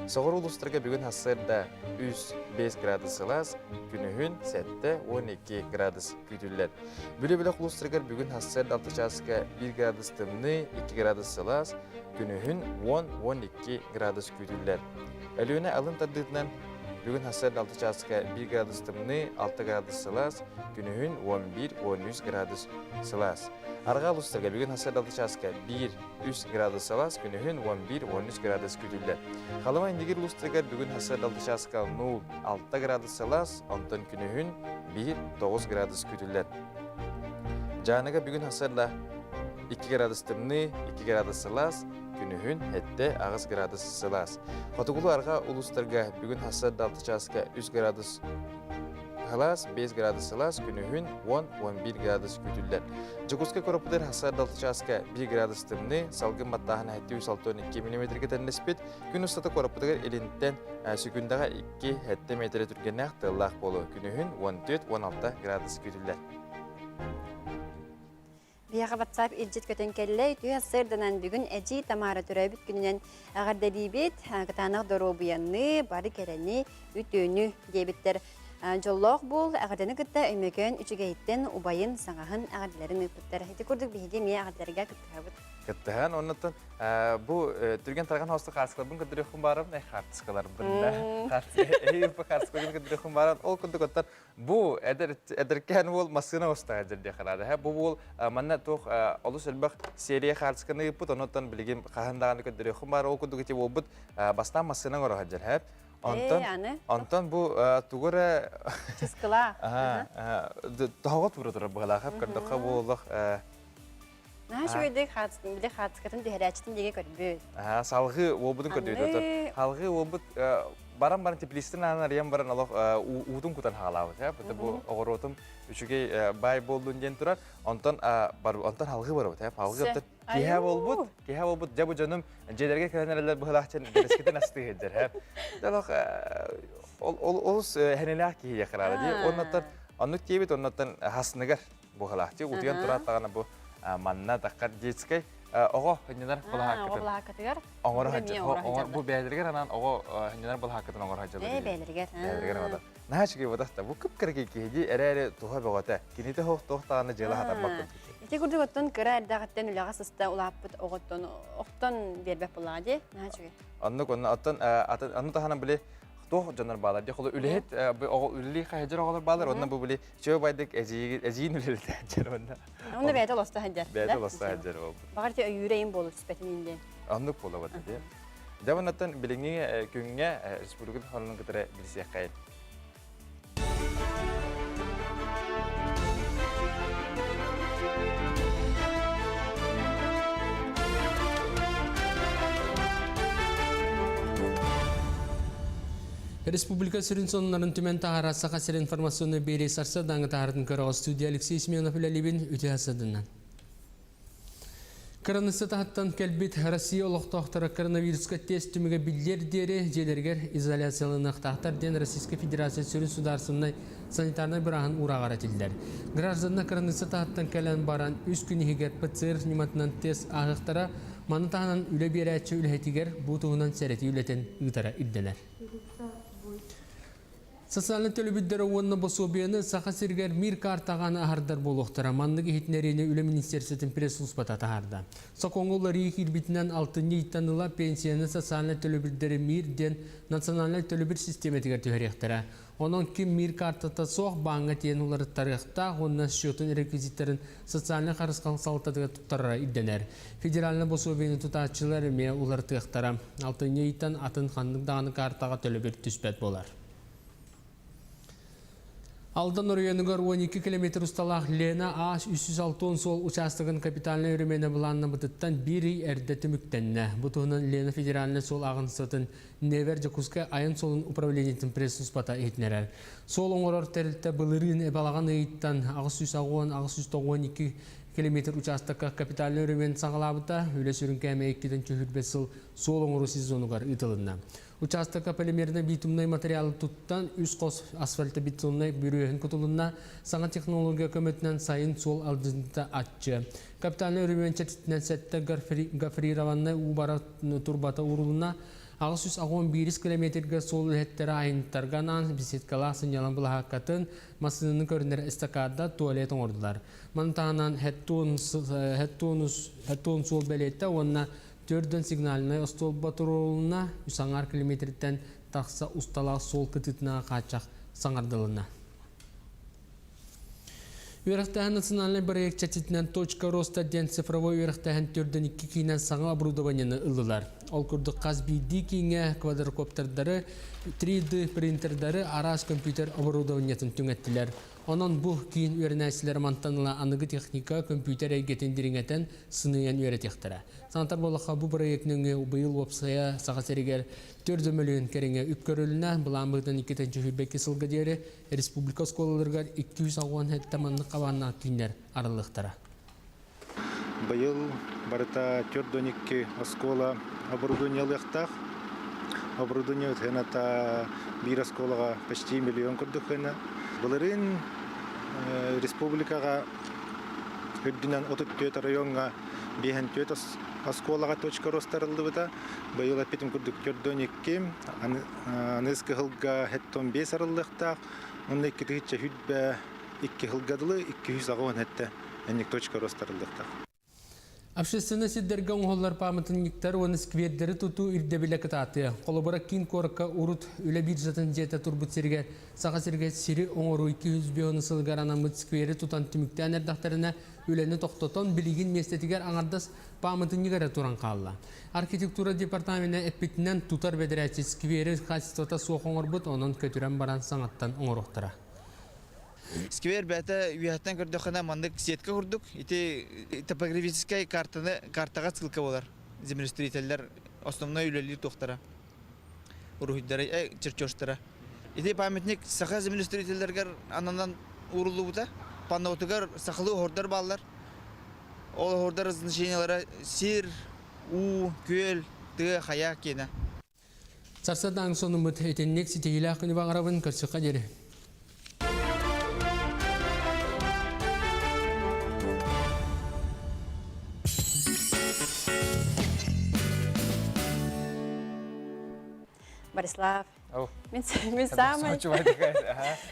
Speaker 2: Соҕуруу улуустарга бүгүн сарсыарда 3-5 градус сылаас, күнүһүн 7-12 градус күүтүллэр. Бүлүү бөлөх улуустарыгар бүгүн сарсыарда 6 чааска 1 градус тымныы, 2 градус сылаас, күнүһүн 10-12 градус күүтүллэр. Өлүөнэ алын тардыытынан бүгүн сарсыарда 6 чааска 1 градус тымныы, 6 градус сылаас, күнүһүн 11-13 градус сылаас. Арҕаа улуустарга бүгүн сарсыарда 6 чааска 1 3 градус сылаас, күнүһүн 11-13 градус күүтүллэр. Халыма Индигир улуустарыгар бүгүн сарсыарда 6 чааска 0-6 градус сылаас, онтон күнүһүн 1-9 градус күүтүллэр. Дьааныга бүгүн сарсыарда 2 градус тымныы, 2 градус сылаас, күнүһүн 7-8 градус сылаас. Хотугулуу арҕаа улуустарга бүгүн сарсыарда 6 чааска 3 градус Сылаас 5 градус сылаас, күнүһүн 10-11 градус күүтүллэр. Дьокуускай куораппытыгар сарсыарда 6 чааска 1 градус тымныы, салгын баттааһына 762 мм тэннэспит. Күн устата куораппытыгар илинтэн секундаҕа 2-7 метрэ түргэннээх тыаллаах буолуо. Күнүһүн 14-16 градус күүтүллэр.
Speaker 1: Биһиэхэ WhatsApp илдьит көтөн кэллэ. Үтүө сарсыарданан бүгүн Эдьиий Тамара төрөөбүт күнүнэн эҕэрдэлиибит. Кытаанах доруобуйаны, бары кэрэни, үтүөнү диэбиттэр. Дьоллоох буол, эҕэрдэни кытта Өймөкөөн үчүгэйиттэн убайын, саҥаһын эҕэрдэлэрин ыыппыттар. Ити курдук биһиги эмиэ эҕэрдэлэргэ кыттыһабыт.
Speaker 2: Кыттыһан, оннуттан бу түргэн тарҕан хоста хаартыскаларбын көрдөрүөхпүн баарым, хаартыскаларбын да. Хаартыскаларбын көрдөрүөхпүн баарым. Ол курдук оттон Бу эдэр эдэркээн уол массыына устаҕа дьэрдиэхэ наада. Бу уол манна туох олус элбэх серия хаартысканы ыыппыт, онуттан билигин хаһан даҕаны көрдөрүөххүн баар ол курдук ити уолбут бастаан массыына оҥоро сылдьар һэ. Онтон онтон бу тугу эрэ
Speaker 1: Чыскыла.
Speaker 2: Тоһоҕо тура турар быһалаах көрдөххө бу олох
Speaker 1: Наһаа үчүгэйдик били хаартыскатын түһэрээччитин диэки көрбүт.
Speaker 2: Салгыы уолбутун көрдүүт. Салгыы уолбут баран баран теплицтен аан арыйан баран олох уутун кутан хаалаабыт. Бу оҕуруотум үчүгэй баай буоллун диэн турар. Онтон онтон халгыы барабыт. Халгыы киһэ буолбут, киһэ буолбут. Дьэ бу дьонум дьиэлэргэ кэлэн эрэллэр быһылаах дьэн бэрэскитин астыы сылдьар. Олох олус хэнилээх киһи яхараада дии. Оннуттан оннук диэбит, оннуттан хасыныгар буһалаахтыы утуйан тураат даҕаны бу манна таххар детскай оҕо хынньанар
Speaker 1: былаһааккатын былаһааккатыгар
Speaker 2: оҥоро сылдьар бу бэйэлэригэр анаан оҕо хынньанар былаһааккатын оҥоро сылдьаллар
Speaker 1: ээ бэйэлэригэр
Speaker 2: бэйэлэригэр оҥоро наһаа үчүгэй буолбатах да бу кып-кыракый киһи дии эрээри туһа бөҕөтө кинитэ суох туох даҕаны дьыала хатаммат курдук
Speaker 1: ити курдук оттон кыра эрдэҕиттэн үлэҕэ сыста улааппыт оҕоттон охтон биэрбэт буоллаҕа дии наһаа үчүгэй
Speaker 2: оннук онно оттон аны таһынан били туох дьоннор баалар дии холу үлэһит оҕо үлэлии хаһыдьар оҕолор баалар онно бу били чөө байдык эдьиийин үлэлэтээччэр онно
Speaker 1: онно бэйэтэ олосто сылдьар
Speaker 2: бэйэтэ олосто сылдьар буолбут
Speaker 1: баҕар ти өйүүрэ буолу түспэтин индиэн
Speaker 2: оннук буолабат дии дьэ оннуттан билиҥҥи күҥҥэ республика сонунун кытары билсиэххэйин
Speaker 3: Республика сүрүн сонуннарын түмэн таһаарар Саха сирин информационнай биэрии сарсыардааҥы таһаарытын көрөҕө студия Алексей Семенов үлэлиибин үтүө садынан. Кыраныысса таһыттан кэлбит Россия олохтоохторо коронавируска тест түмүгэ биллиэр диэри дьиэлэригэр изоляцияланыахтаахтар диэн Российскай Федерация сүрүн судаарыстыбаннай санитарнай бырааһын уурааҕар этиллэр. Гражданна кыраныысса таһыттан кэлэн баран үс күн иһигэр ПЦР ньыматынан тест ааһыахтара, маны таһынан үлэ биэрээччи үлэһитигэр бу туһунан сэрэтии үлэтин ыытара ирдэнэр. Социальнай төлөбүрдэрэ уонна босуобуйаны Саха сиригэр Мир картаҕа аһардар буолуохтара. Маннык иһитиннэриини Үлэ министиэристибэтин пресс-службата таһаарда. Сокуоҥҥа уларыйыы киирбитинэн алтынньы ыйтан ыла пенсияны социальнай төлөбүрдэри Мир диэн национальнай төлөбүр систиэмэтигэр түһэриэхтэрэ. Онон ким Мир картата суох бааҥҥа тиийэн уларыттарыахтаах уонна счетун реквизиттэрин социальнай харысхал салалтатыгар туттарара ирдэнэр. Федеральнай босуобуйаны тутааччылар эмиэ уларытыахтара. Алтынньы ыйтан атын ханнык даҕаны картаҕа төлөбүр түспэт буолар. Алдан оройуонугар 12 километр усталаах Лена А 360 суол учаастагын капитальнай өрөмүөнэ былааннаммытыттан биир ый эрдэ түмүктэннэ. Бу туһунан Лена федеральнай суол ааҕынсатын Невер Дьокуускай айан суолун управлениетын пресс-службата иһитиннэрэр. Суол оҥорор тэрилтэ былырыын балаҕан ыйыттан 880-892 километр учаастакка капитальнай өрөмүөн саҕалаабыта. Үлэ сүрүн кээмэйэ иккитэн түһүрбэт сыл суол оҥоруу сезонугар ыытылынна. Учаастакка полимерно-битумнай материалы туттан үс хос асфальтобетоннай бүрүөһүн кутулунна, саҥа технология көмөтүнэн сайын суол алдьаныыта аччыа. Капитальнай өрөмүөн чэрчитинэн сэттэ гофрированнай уу бара турбата уурулунна, 881 километрга суол үлэһиттэрэ айанньыттарга анаан беседкалаах сынньалаҥ былаһааккатын, массыынаны көрүнэр эстакада, туалет оҥордулар. Маны таһынан хэттуон суол бэлиэтэ уонна Төрдөн сигнальнай остуолба туруорулунна, үс аҥаар километртэн тахса усталаах суол кытыытынан хааччах саҥардылынна. Үөрэхтээһин национальнай бырайыак чэрчитинэн «Точка роста» диэн цифровой үөрэхтээһин төрдөн икки киинэн саҥа оборудованиены ыллылар. Ол курдук хас биирдии кииҥҥэ квадрокоптердары, 3D принтердары, араас компьютер оборудованиетын түҥэттилэр. Онон бу киин үөрэнээччилэр мантан ыла аныгы техника, көмпүүтэр эйгэтин дириҥэтэн, сыныйан үөрэтиэхтэрэ. Санатар буоллахха, бу бырайыак нөҥүө быйыл уопсайа Саха сиригэр 4 мөлүйүөн кэриҥэ үп көрүлүнэ, былаан быһыытынан 2 сылга диэри республика оскуолаларыгар 267 маннык хабааннаах кииннэр арыллыахтара.
Speaker 14: Быйыл барыта 42 оскуола оборудованиелыахтаах. Оборудование сыаната биир оскуолаҕа почти миллион курдук сыана. Былырыын республикаҕа үрдүнэн 34 райоҥҥа 54 оскуолаҕа точка ростарыллыбыта. Быйыл эппитим курдук 42, аныыс кыһылга 75 арыллыахтаах. Онно 2 2 сылга дылы 287 энник точка ростарыллыахтаах.
Speaker 3: Общественнай сирдэргэ оҥоһуллар пааматынньыктар уонна сквердэри тутуу ирдэбилэ кытаатыа. Холобура, киин куоракка урут үлэ биржатын дьиэтэ турбут сиригэр Саха сиригэр сири оҥоруу 205 сылыгар анаммыт сквери тутан түмүктээн эрдэхтэринэ үлэни тохтотон, билигин миэстэтигэр аҥардас пааматынньык эрэ туран хаалла. Архитектура департамена эппитинэн, тутар бэдэрээтчит сквери качествота суох оҥорбут, онон көтүрэн баран саҥаттан оҥоруохтара.
Speaker 15: Сквер бэйэтэ үөһэттэн көрдөххүнэ маннык сетка курдук ити топографическай картаны картаҕа ссылка буолар землестроителлэр основной үлэлиир туохтара уруһуйдара чертежтара ити памятник саха землестроителлэригэр ананан ууруллубута паннотугар сахалыы оһордор бааллар ол оһордор значениелара сир уу күөл тыа хайа киэнэ
Speaker 3: Сарсыардаҥ сонуммут итинник ситиһиилээх күнү баҕарабын көрсүөххэ диэри.
Speaker 1: Борислав, мин мин саамай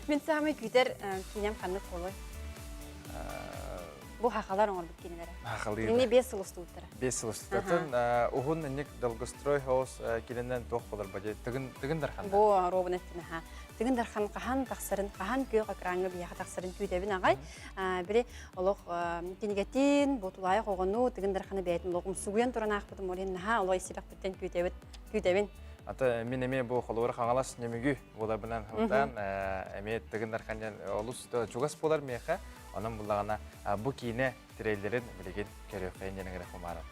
Speaker 1: мин саамай күүтэр киинэм ханнык буолуой? Бу хахалар оҥорбут кинилэрэ.
Speaker 2: Хахалыыр.
Speaker 1: Ини биэс сыл устубуттара.
Speaker 2: Биэс сыл устубутун уһун инник долгострой хаос кининэн туох болар бадьы тыгын тыгын дархан.
Speaker 1: Бу робун эттин аха. Тыгын дархан хаһан тахсарын, хаһан күөх экраҥҥа биһиэхэ тахсарын күүтэбин аҕай. Били олох кинигэтин, бу тулаайах оҕону тыгын дарханы бэйэтин олох умсугуйан туран аахпытым ол иһин наһаа олох ис сүрэхпиттэн күүтэбин.
Speaker 2: Ата мин эмиэ бу холобура Хаҥалас Нөмүгү буоларбынан ылтаан эмиэ Тыгын Дархан диэн олус чугас буолар миэхэ. Онон буллаҕына бу киинэ трейлерин билигин көрүөххэйин диэн ыҥыра кумааран.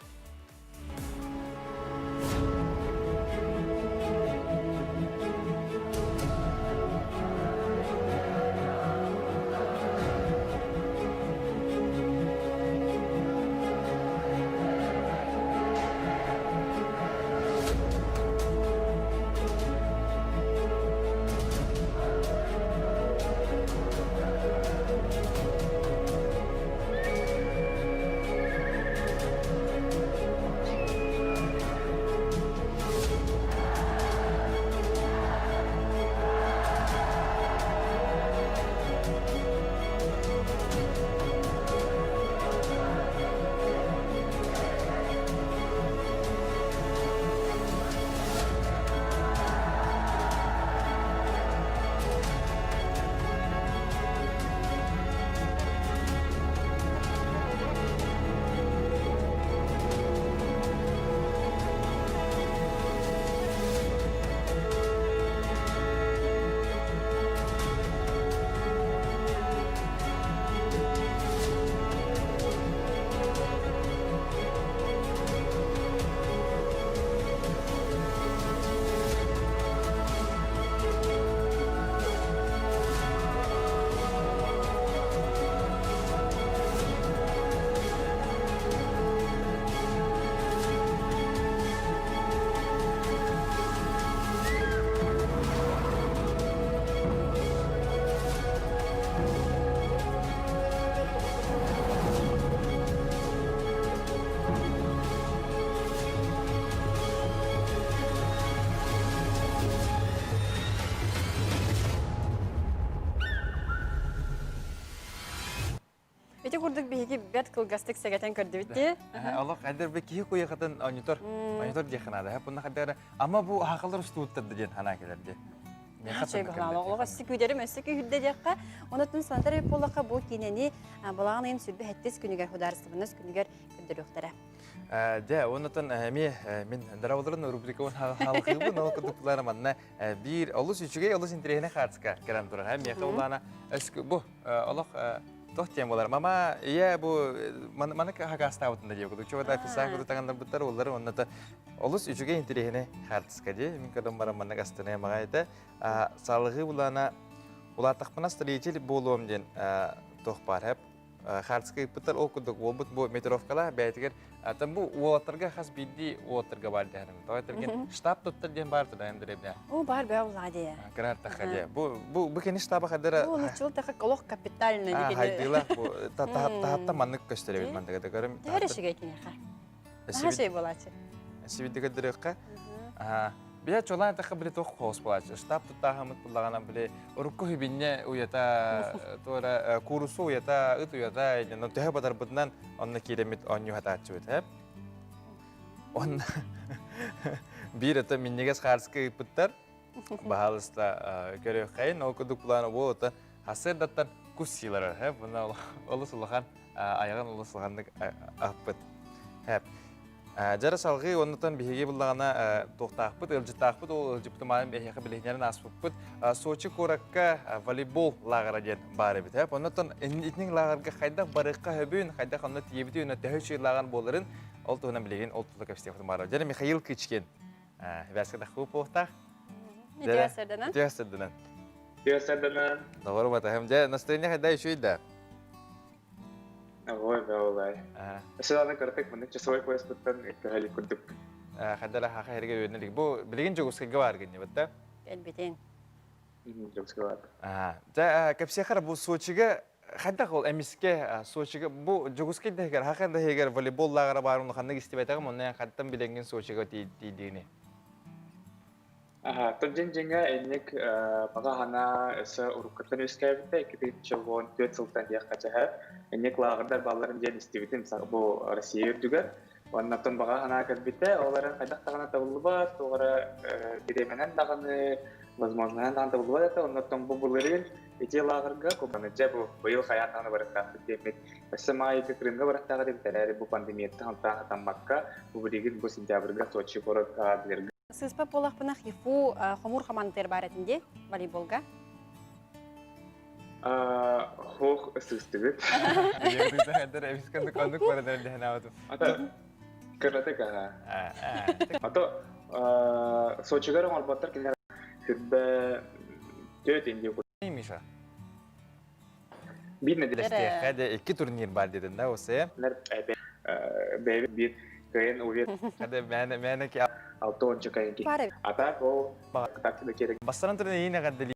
Speaker 1: Ити курдук биһиги бэрт кылгастык сэгэтэн көрдүбүт дии.
Speaker 2: Олох хайдар бу киһи куйахатын онньутор, онньутор диэххэ наада. Бунна хайдар ама бу хахалар устууттар да диэн санаа кэлэр дии.
Speaker 1: Чөй баһылаала. Олох өссө күүдэрим, өссө күүһүрдэ диэххэ. Онотун санатар буоллахха бу киинэни балаҕан ыйын сүрбэ сэттис күнүгэр судаарыстыбаннас күнүгэр көрдөрүөхтэрэ.
Speaker 2: Дьэ, онотон эмиэ мин дарабыларын рубрикабын халхыыбын, ол курдук булаана манна биир олус үчүгэй, олус интэриэһинэй хаартыска кэлэн турар. Миэхэ улаана бу олох Тох тем болар. Мама, ийэ бу маны хакастаабытын да диэбит. Учуода официал курдук таҥаннарбыттар уллар онно та олус үчүгэй интэриэһинэй хаартыска дии. Мин көрөн баран маннык астынай маҕай этэ. Салгыы булана улааттахпына строитель буолуом диэн туох баар хэп хаартыска ыыппыттар ол курдук уолбут бу метровкалаах бэйэтигэр Атын бу уолаттарга хас биирдии уолаттарга баар дэһэрим. Тоҕо этэргин штаб туттар диэн баар тудаайым дэрэбинэ.
Speaker 1: О, баар бээ улаа дии.
Speaker 2: Кыраартахха дии. Бу бу бу кини штаба хадара.
Speaker 1: Бу нуччул таха олох капитально
Speaker 2: дии. Хайдыла бу таһатта маннык көстөр эбит мандыга да көрөм.
Speaker 1: Төһөр шигей киниэхэ. Наһаа шей буолаачы.
Speaker 2: Сибидди көрдөрүөххэ. Бия чолаан таха били туох хоос буолаачы. Штаб туттааһамыт буллагана били урукку хүбинне уята туора курусу уята ыт уята төһө батарбытынан Онно киирэммит оонньуу хатааччыбыт, эп. Онно биир это минньигэс хаарыска ыыппыттар. Баһаалыста көрүөххэйин, ол курдук плана бу ото хасыардаттан кус сиилэрэр, хэп. Буна олус улахан айаҕын олус улаханнык аппыт. Хэп. Дьара салгыы оннутан биһиги буллаҕына туохтаахпыт, ыалдьыттаахпыт, ол ыалдьыппытын эһиэхэ билиһиннэрэн ааспыппыт. Сочи куоракка волейбол лааҕыра диэн баар эбит. Оннотон итинник лааҕырга хайдах барыахха сөбүн, хайдах онно тиийэбитин, онно төһө үчүгэй лааҕыр буоларын, ол туһунан билигин ол тула кэпсиэхпитин баҕарабыт. Дьэ, Михаил Кычкин. Вяска таххыы буолуохтаах.
Speaker 1: Үтүө сырданан.
Speaker 2: Үтүө сырданан.
Speaker 16: Үтүө сырданан.
Speaker 2: Доҕору батаһым. Дьэ, настроение хайда үчүгэй да?
Speaker 16: Ой, бэолай. Өсө кыртык маны часовой пояспыттан көһөлүк курдук.
Speaker 2: Хадара хаха хэрге үйренелик. Бу билигин Дьокуускайга бар гинни бытта.
Speaker 1: Элбитин.
Speaker 16: Дьокуускайга
Speaker 2: бар. Дьэ, кэпсиэхэр бу Сочига хайдах ол эмиске Сочига бу Дьокуускай дэһигэр хаха дэһигэр волейбол лааҕыра баар улаханнык истибэтэҕим онно хаттан билэҥҥин Сочига тиийдиини.
Speaker 16: Аһа, тыл дьиҥ-дьиҥэ инник баҕа санаа өссө уруккуттан үөскээбитэ, 2014 сылтан диэххэ чэһэ. Инник лааҕырдар баалларын диэн истибитим бу Россия үрдүгэр. Оннуттан баҕа санаа кэлбитэ, ол эрэн хайдах даҕаны табыллыбат, туох эрэ бириэмэнэн даҕаны, возможноһынан даҕаны табыллыбат этэ. Оннуттан бу былырыын ити лааҕырга кубаны дьэ бу быйыл хайаан даҕаны барыахтаахпыт диэммит өссө маайга Крымга барыахтаах этибит эрээри бу пандемияттан хантаан хатаммакка бу билигин бу сентябрьга Сочи куоракка
Speaker 1: Сыыспа буолахпына ХИФУ хомуур хамаандатыгар баар этин дии волейболга.
Speaker 16: Хоох сыыстыгыт. Кыратык аха. Ато Сочигар оҥорботтор кинилэр сүрбэ төрт инди
Speaker 2: Миша.
Speaker 16: Биир нэдиэлэ.
Speaker 2: Де икки турнир бар дедин да осе.
Speaker 16: Бэйбит биир кыайын увет.
Speaker 2: Хade мэне мэне ки
Speaker 16: алты ончу кайын ки. Атак ол так да керек.
Speaker 2: Бастаран турын ийine гаддели.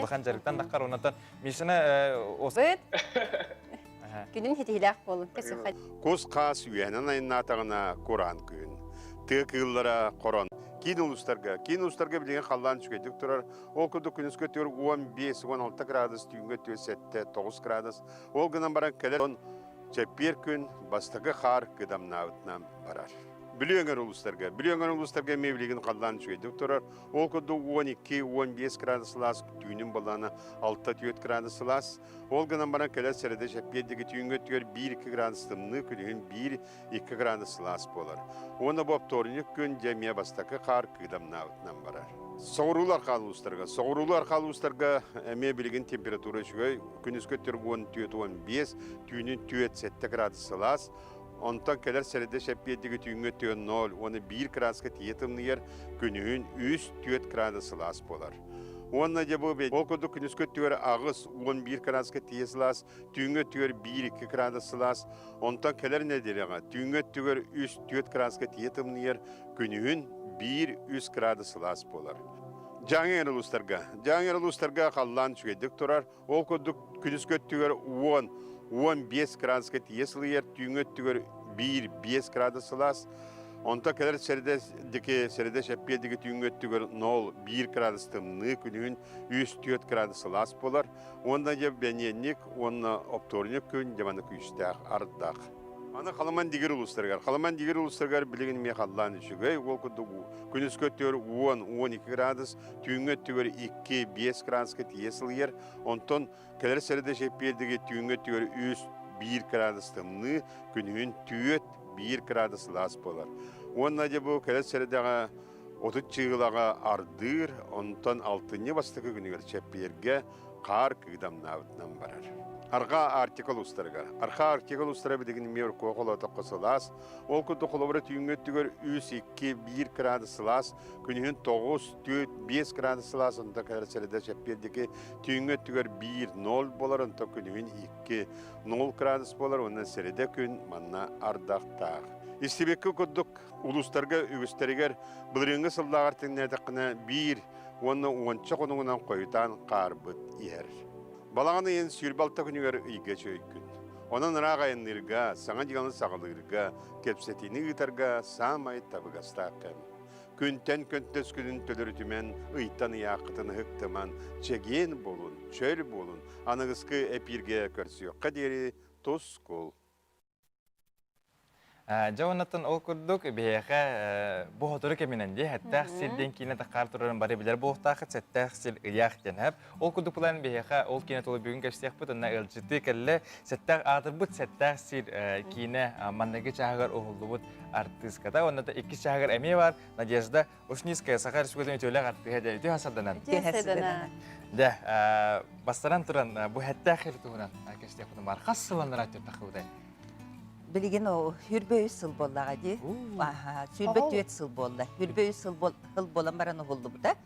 Speaker 2: Бахан жарыктан даккар онатан Мишана
Speaker 1: Быт. Күнүн хитиилээх буолун.
Speaker 6: Кус хаас үөһэнэн айаннаатаҕына кураан күн. Тыа кыыллара хорон. Киин улуустарга, киин улуустарга билигин халлаан үчүгэйдик турар. Ол курдук күнүскү өттүгэр 15-16 градус, түүҥҥү өттүгэр 7-9 градус. Ол гынан баран кэлэр чэппиэр күн бастакы хаар кыдамнаабытынан барар. Бүлүү өҥөр улуустарга. Бүлүү өҥөр улуустарга эмиэ билигин халлаан үчүгэйдик турар. Ол курдук 12-15 градус сылаас, түүнүн балаана 6-4 градус сылаас. Ол гынан баран кэлэр сэрэдэ чэппиэрдиги түүҥҥү өттүгэр 1-2 градус тымныы, күнүһүн 1-2 градус сылаас буолар. Уонна бу оптуорунньук күн дьэ эмиэ бастакы хаар кыыдамнаабытынан барар. Соҕуруулу архаал улуустарга. Соҕуруулу архаал улуустарга эмиэ билигин температура үчүгэй. Күнүскү өттүгэр 14-15, түүнүн 4-7 градус сылаас. Онтон кэлэр сэрэдэ сэппиэрдиги түүҥҥү өттүгэр 0 уонна 1 градуска тиийэ тымныйар, күнүһүн 3-4 градус сылаас буолар. Уонна дьэ бу ол курдук күнүскү өттүгэр 8-11 градуска тиийэ сылаас, түүҥҥү өттүгэр 1-2 градус сылаас. Онтон кэлэр нэдиэлэҕэ түүҥҥү өттүгэр 3-4 градуска тиийэ тымныйар, күнүһүн 1-3 градус сылаас буолар. Дьааҥы эр улуустарга. Дьааҥы эр улуустарга халлаан үчүгэйдик турар. Ол курдук күнүскү өттүгэр 10, 15 градуска тиийэ сылыйар, түүҥҥү өттүгэр 1-5 градус сылаас. Онто кэлэр сэрдэ диэки сэрдэ сэппиэ диэки түүҥҥү өттүгэр 0-1 градус тымныы, күнүһүн 3-4 градус сылаас буолар. Уонна дьэ бэниэнньик уонна оптуорунньук күн дьэ маны күүстээх ардах. Аны Халыман Дигир улуустарыгар. Халыман Дигир улуустарыгар билигин эмиэ халлаан үчүгэй, ол курдук күнүскү өттүгэр 10-12 градус, түүҥҥү өттүгэр 2-5 градуска тиийэ сылыйар. Онтон кэлэр сэрдэ чэппиэрдиги түүҥҥү өттүгэр 3-1 градус тымныы, күнүһүн 4-1 градус сылаас буолар. Уонна дьэ бу кэлэр сэрдэҕэ 30 чыылаҕа ардыыр, онтон алтынньы бастакы күнүгэр чэппиэргэ хаар кыыдамнаабытынан барар. Арҕаа Арктика улуустарыгар. Арҕаа Арктика улуустара билигин эмиэ урукку холоотоххо сылаас. Ол курдук холобура түүҥҥү өттүгэр 3, 2, 1 градус сылаас, күнүһүн 9, 4, 5 градус сылаас, онто кэлэр сэридэ чэппиэрдики түүҥҥү өттүгэр 1, 0 буолар, онто күнүһүн 2, 0 градус буолар уонна сэридэ күн манна ардахтаах. Истибиккэ курдук улуустарга үгүстэригэр былырыыҥҥы сыллааҕар тэҥнээтэххинэ биир уонна уонча хонугунан хойутаан хаарбыт иһэр. Балаҕан ыйын 26 күнүгэр ыйга үчүгэй күн. Онон ыраах айанныырга, саҥа дьыаланы саҕалыырга, кэпсэтиини ыытарга саамай табыгастаах кэм. Күнтэн көнтөс күнүн төлөрүтүмэн, ыйтан ыйааххытын ыһыктыман, чэгиэн буолун, чөл буолун, аныгыскы эпииргэ көрсүөххэ диэри тускул!
Speaker 2: Дьэ оннуттан ол курдук биһиэхэ бу сотору кэминэн дии сэттээх сир диэн киинэ таххаар турарын бары билэр буолуохтааххыт сэттээх сир ыйаах диэн хэп. Ол курдук булан биһиэхэ ол киинэ тула бүгүн кэпсиэхпит уонна ыалдьытыы кэллэ сэттээх аатырбыт сэттээх сир киинэ манныгы чааһыгар уһуллубут артыыската уонна да иккис чааһыгар эмиэ бар Надежда Ушницкая Саха Республикатын үтүөлээх артыыһа дьэ үтүө хасарданан.
Speaker 1: Үтүө хасарданан.
Speaker 2: Дьэ бастаран туран бу сэттээх сир туһунан кэпсиэхпитин бар хас сыланнара таххыбытай?
Speaker 17: Билигин о хүрбэ үс сыл буоллаҕа дии. Сүүрбэ түөрт сыл буолла. Хүрбэ үс сыл сыл буолан баран уһуллубута.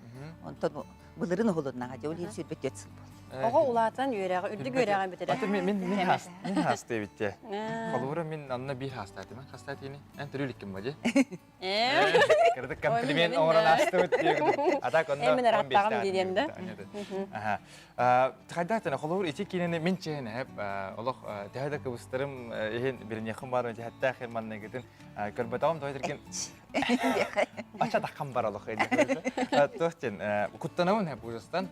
Speaker 17: Онтон былырын уһулуннаҕа дии. Ол иһин 24 сыл буолла.
Speaker 1: Оҕо улаатан үөрэҕи, үрдүк үөрэҕи бүтэрэр.
Speaker 2: Аты мин мин хас мин хас диэбитте. Холобура мин анна биир хастаатым. Хастаатыны? Эн төрүү иликкин ба дии. Кырдык комплимент оҥорон аастыбыт диэбит. А так онно
Speaker 1: Мин ыраттаҕым диэн да.
Speaker 2: Хайдах тана холобур ити киинэни мин чэһин эһэп олох төһө да кыбыстарым иһин билиниэххин баар дьэһэттээх манныгытын көрбөтөҕүм тоҕо тиргин Ача таххан бар олох туох диэн куттанабын эп ужастан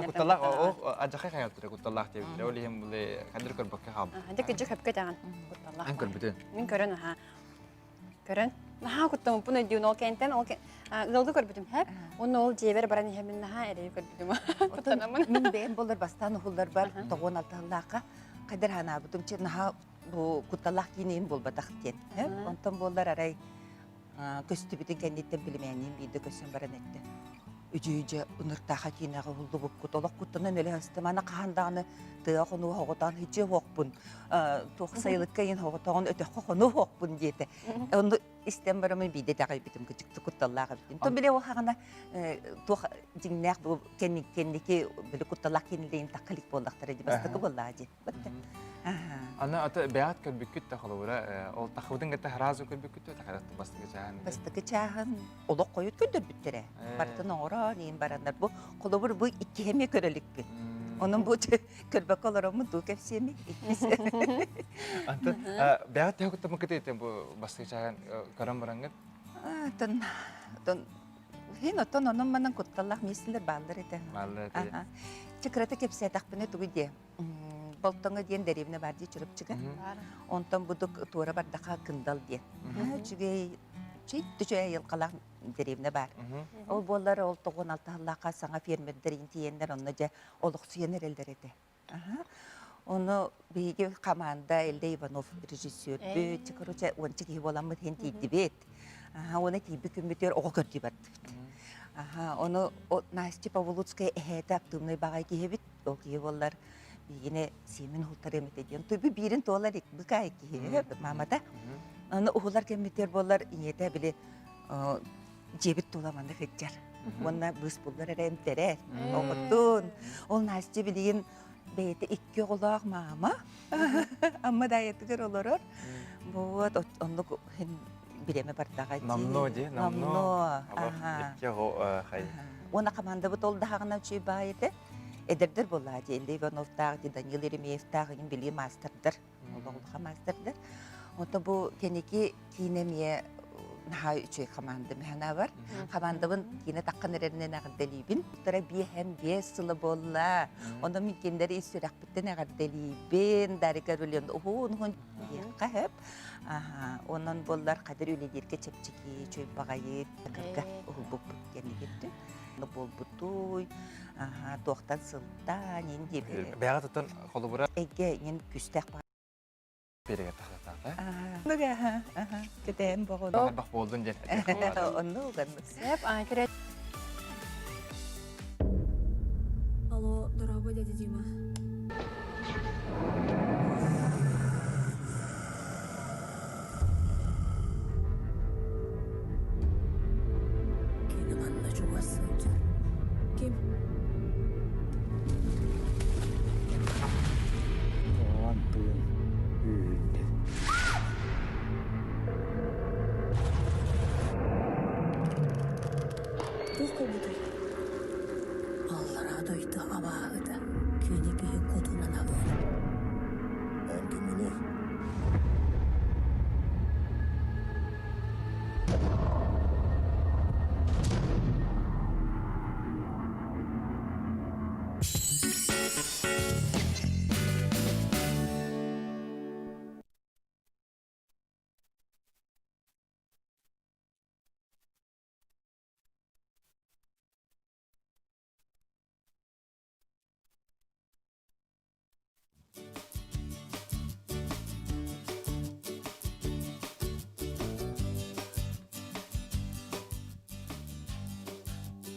Speaker 2: кутталаах ол адьахай хайалтыра кутталаах диэбиттэр ол иһин буле хадыр көрбөккө хаалбыт
Speaker 1: Дьэ кыдьык хөпкө тэҕин кутталаах
Speaker 2: Ан көрбүтүн
Speaker 1: Мин көрөн аха Көрөн, наһаа куттаммыппын өйдүүн ол кэнтэн ол ыалга көрбүтүм һэп. Уонна ол дьиэбэр баран иһэммин наһаа эрэйи көрбүтүм. Куттанаммын.
Speaker 17: Мин бэйэм боллар бастаан уһулларбар тоҕуон алтыһыллаахха хайдар ханаабытым че наһаа бу кутталаах киинэйим буолбатах диэн. Онтон буоллар арай көстүбүтүн кэнниттэн билимээнниин биирдэ көссөн баран эттэ. Үдьүйдьэ ыныртааха киинэҕэ уһуллубуккут олох куттанан өлө сыстым аны хаһан даҕаны тыа хонуу хоҕотоон һиччи уһуохпун туох сайылыкка иин хоҕотоҕун өтөххө хонуу уһуохпун диэтэ онну истэн барамын биирдэ итэҕэйбитим кычыкты кутталлаах эбитин то биле ол хаҕана туох дьиҥнээх бу кэнники били кутталлаах киинилейин тахха илик буоллахтара ди бастакы буоллаа ди
Speaker 2: Аны аты бэйэҕит көрбүккүт да холобура ол тахыбытын кытта сразу көрбүккүт да тахарат бастакы чааһын
Speaker 17: бастакы чааһын олох хойут көрдөрбүттэрэ барытын оҥорон иин бараннар бу холобур бу иккиһэ эмиэ көрө иликпин онон бу көрбөккө олороммун дуу кэпсиэми иккис
Speaker 2: Антон бэйэҕит төһө куттаммыккытый бу бастакы чааһын көрөн бараҥҥыт
Speaker 17: Тон тон Хин оттон онон манан кутталлаах миэстэлэр бааллар этэ.
Speaker 2: Бааллар этэ.
Speaker 17: Чыкырата кэпсээтэхпинэ тугу диэ. Болтоҥо диэн дэриэбинэ баар дии Чурапчыга. Онтон будук туора бардаха Кындал диэн. Үчүгэй чэй үчүгэй айылҕалаах дэриэбинэ баар. Ол буоллар ол тоҕуон алтаһаллаахха саҥа фермердэр тиийэннэр онно дьэ олохсуйан эрэллэр этэ. Ону биһиги команда Эллэ Иванов режиссербүт, короче, уонча киһи буоламмыт иһин тиийдибит. Уонна тиийбит күммүтүгэр оҕо көрдүү бардыбыт. Ону Настя Павлуцкая эһээтэ актыыбынай баҕай киһибит. Ол киһи буоллар биһигини сиэмин уһултарыам этэ диэн. Туйбу биирин туолар быкаай киһи маамата. Аны уһулар кэммитигэр буоллар ийэтэ били дьиэбит тула манна сылдьар. Уонна быыс буллар эрэ эмтэрэр. Оҕотун. Ол Настя билигин бэйэтэ икки оҕолоох маама. Амма даайатыгар олорор. Вот оннук бириэмэ бардаҕа дии.
Speaker 2: Намно дии, намно. Икки оҕо хай.
Speaker 17: Уонна командабыт ол даһаҕына үчүгэй баай этэ. Эдэрдэр буоллаа дии, Илья Ивановтаах, Данил Еремеевтаах, игин билии маастардар, олох улахан маастардар. Ото бу кэники киинэ эмиэ наһаа үчүгэй хамаандам бар. Хамаандабын киинэ таххан эрэринэн эҕэрдэлиибин. Тура биэһэн биэс сыла буолла. Онон мин кинилэри ис сүрэхпиттэн эҕэрдэлиибин. Дарика Рулен уһун-уһун диэххэ сөп. Онон буоллар хадыр үлэлииргэ чэпчэки, үчүгэй баҕайы кырга уһулбуппут кэннигиттин. Буолбутуй, туохтан сылтаан, ин диэбит.
Speaker 2: Бэҕэ тутан холобура.
Speaker 17: Эгэ, ин күстээх
Speaker 2: Переге тахтаата.
Speaker 17: Нуга, аха, кэтээн боҕон.
Speaker 2: Бах болдун ден.
Speaker 17: Онну уганнык.
Speaker 1: Сеп, көрө.
Speaker 18: Алло, дорогой дядя Дима. Кини манна чугас сылдьар. Ким?
Speaker 8: Оҕон тыын үүрдэ.
Speaker 18: Туох буолбутай? Аллараа дойду абааһыта. Кини киһи кутунан аҕа.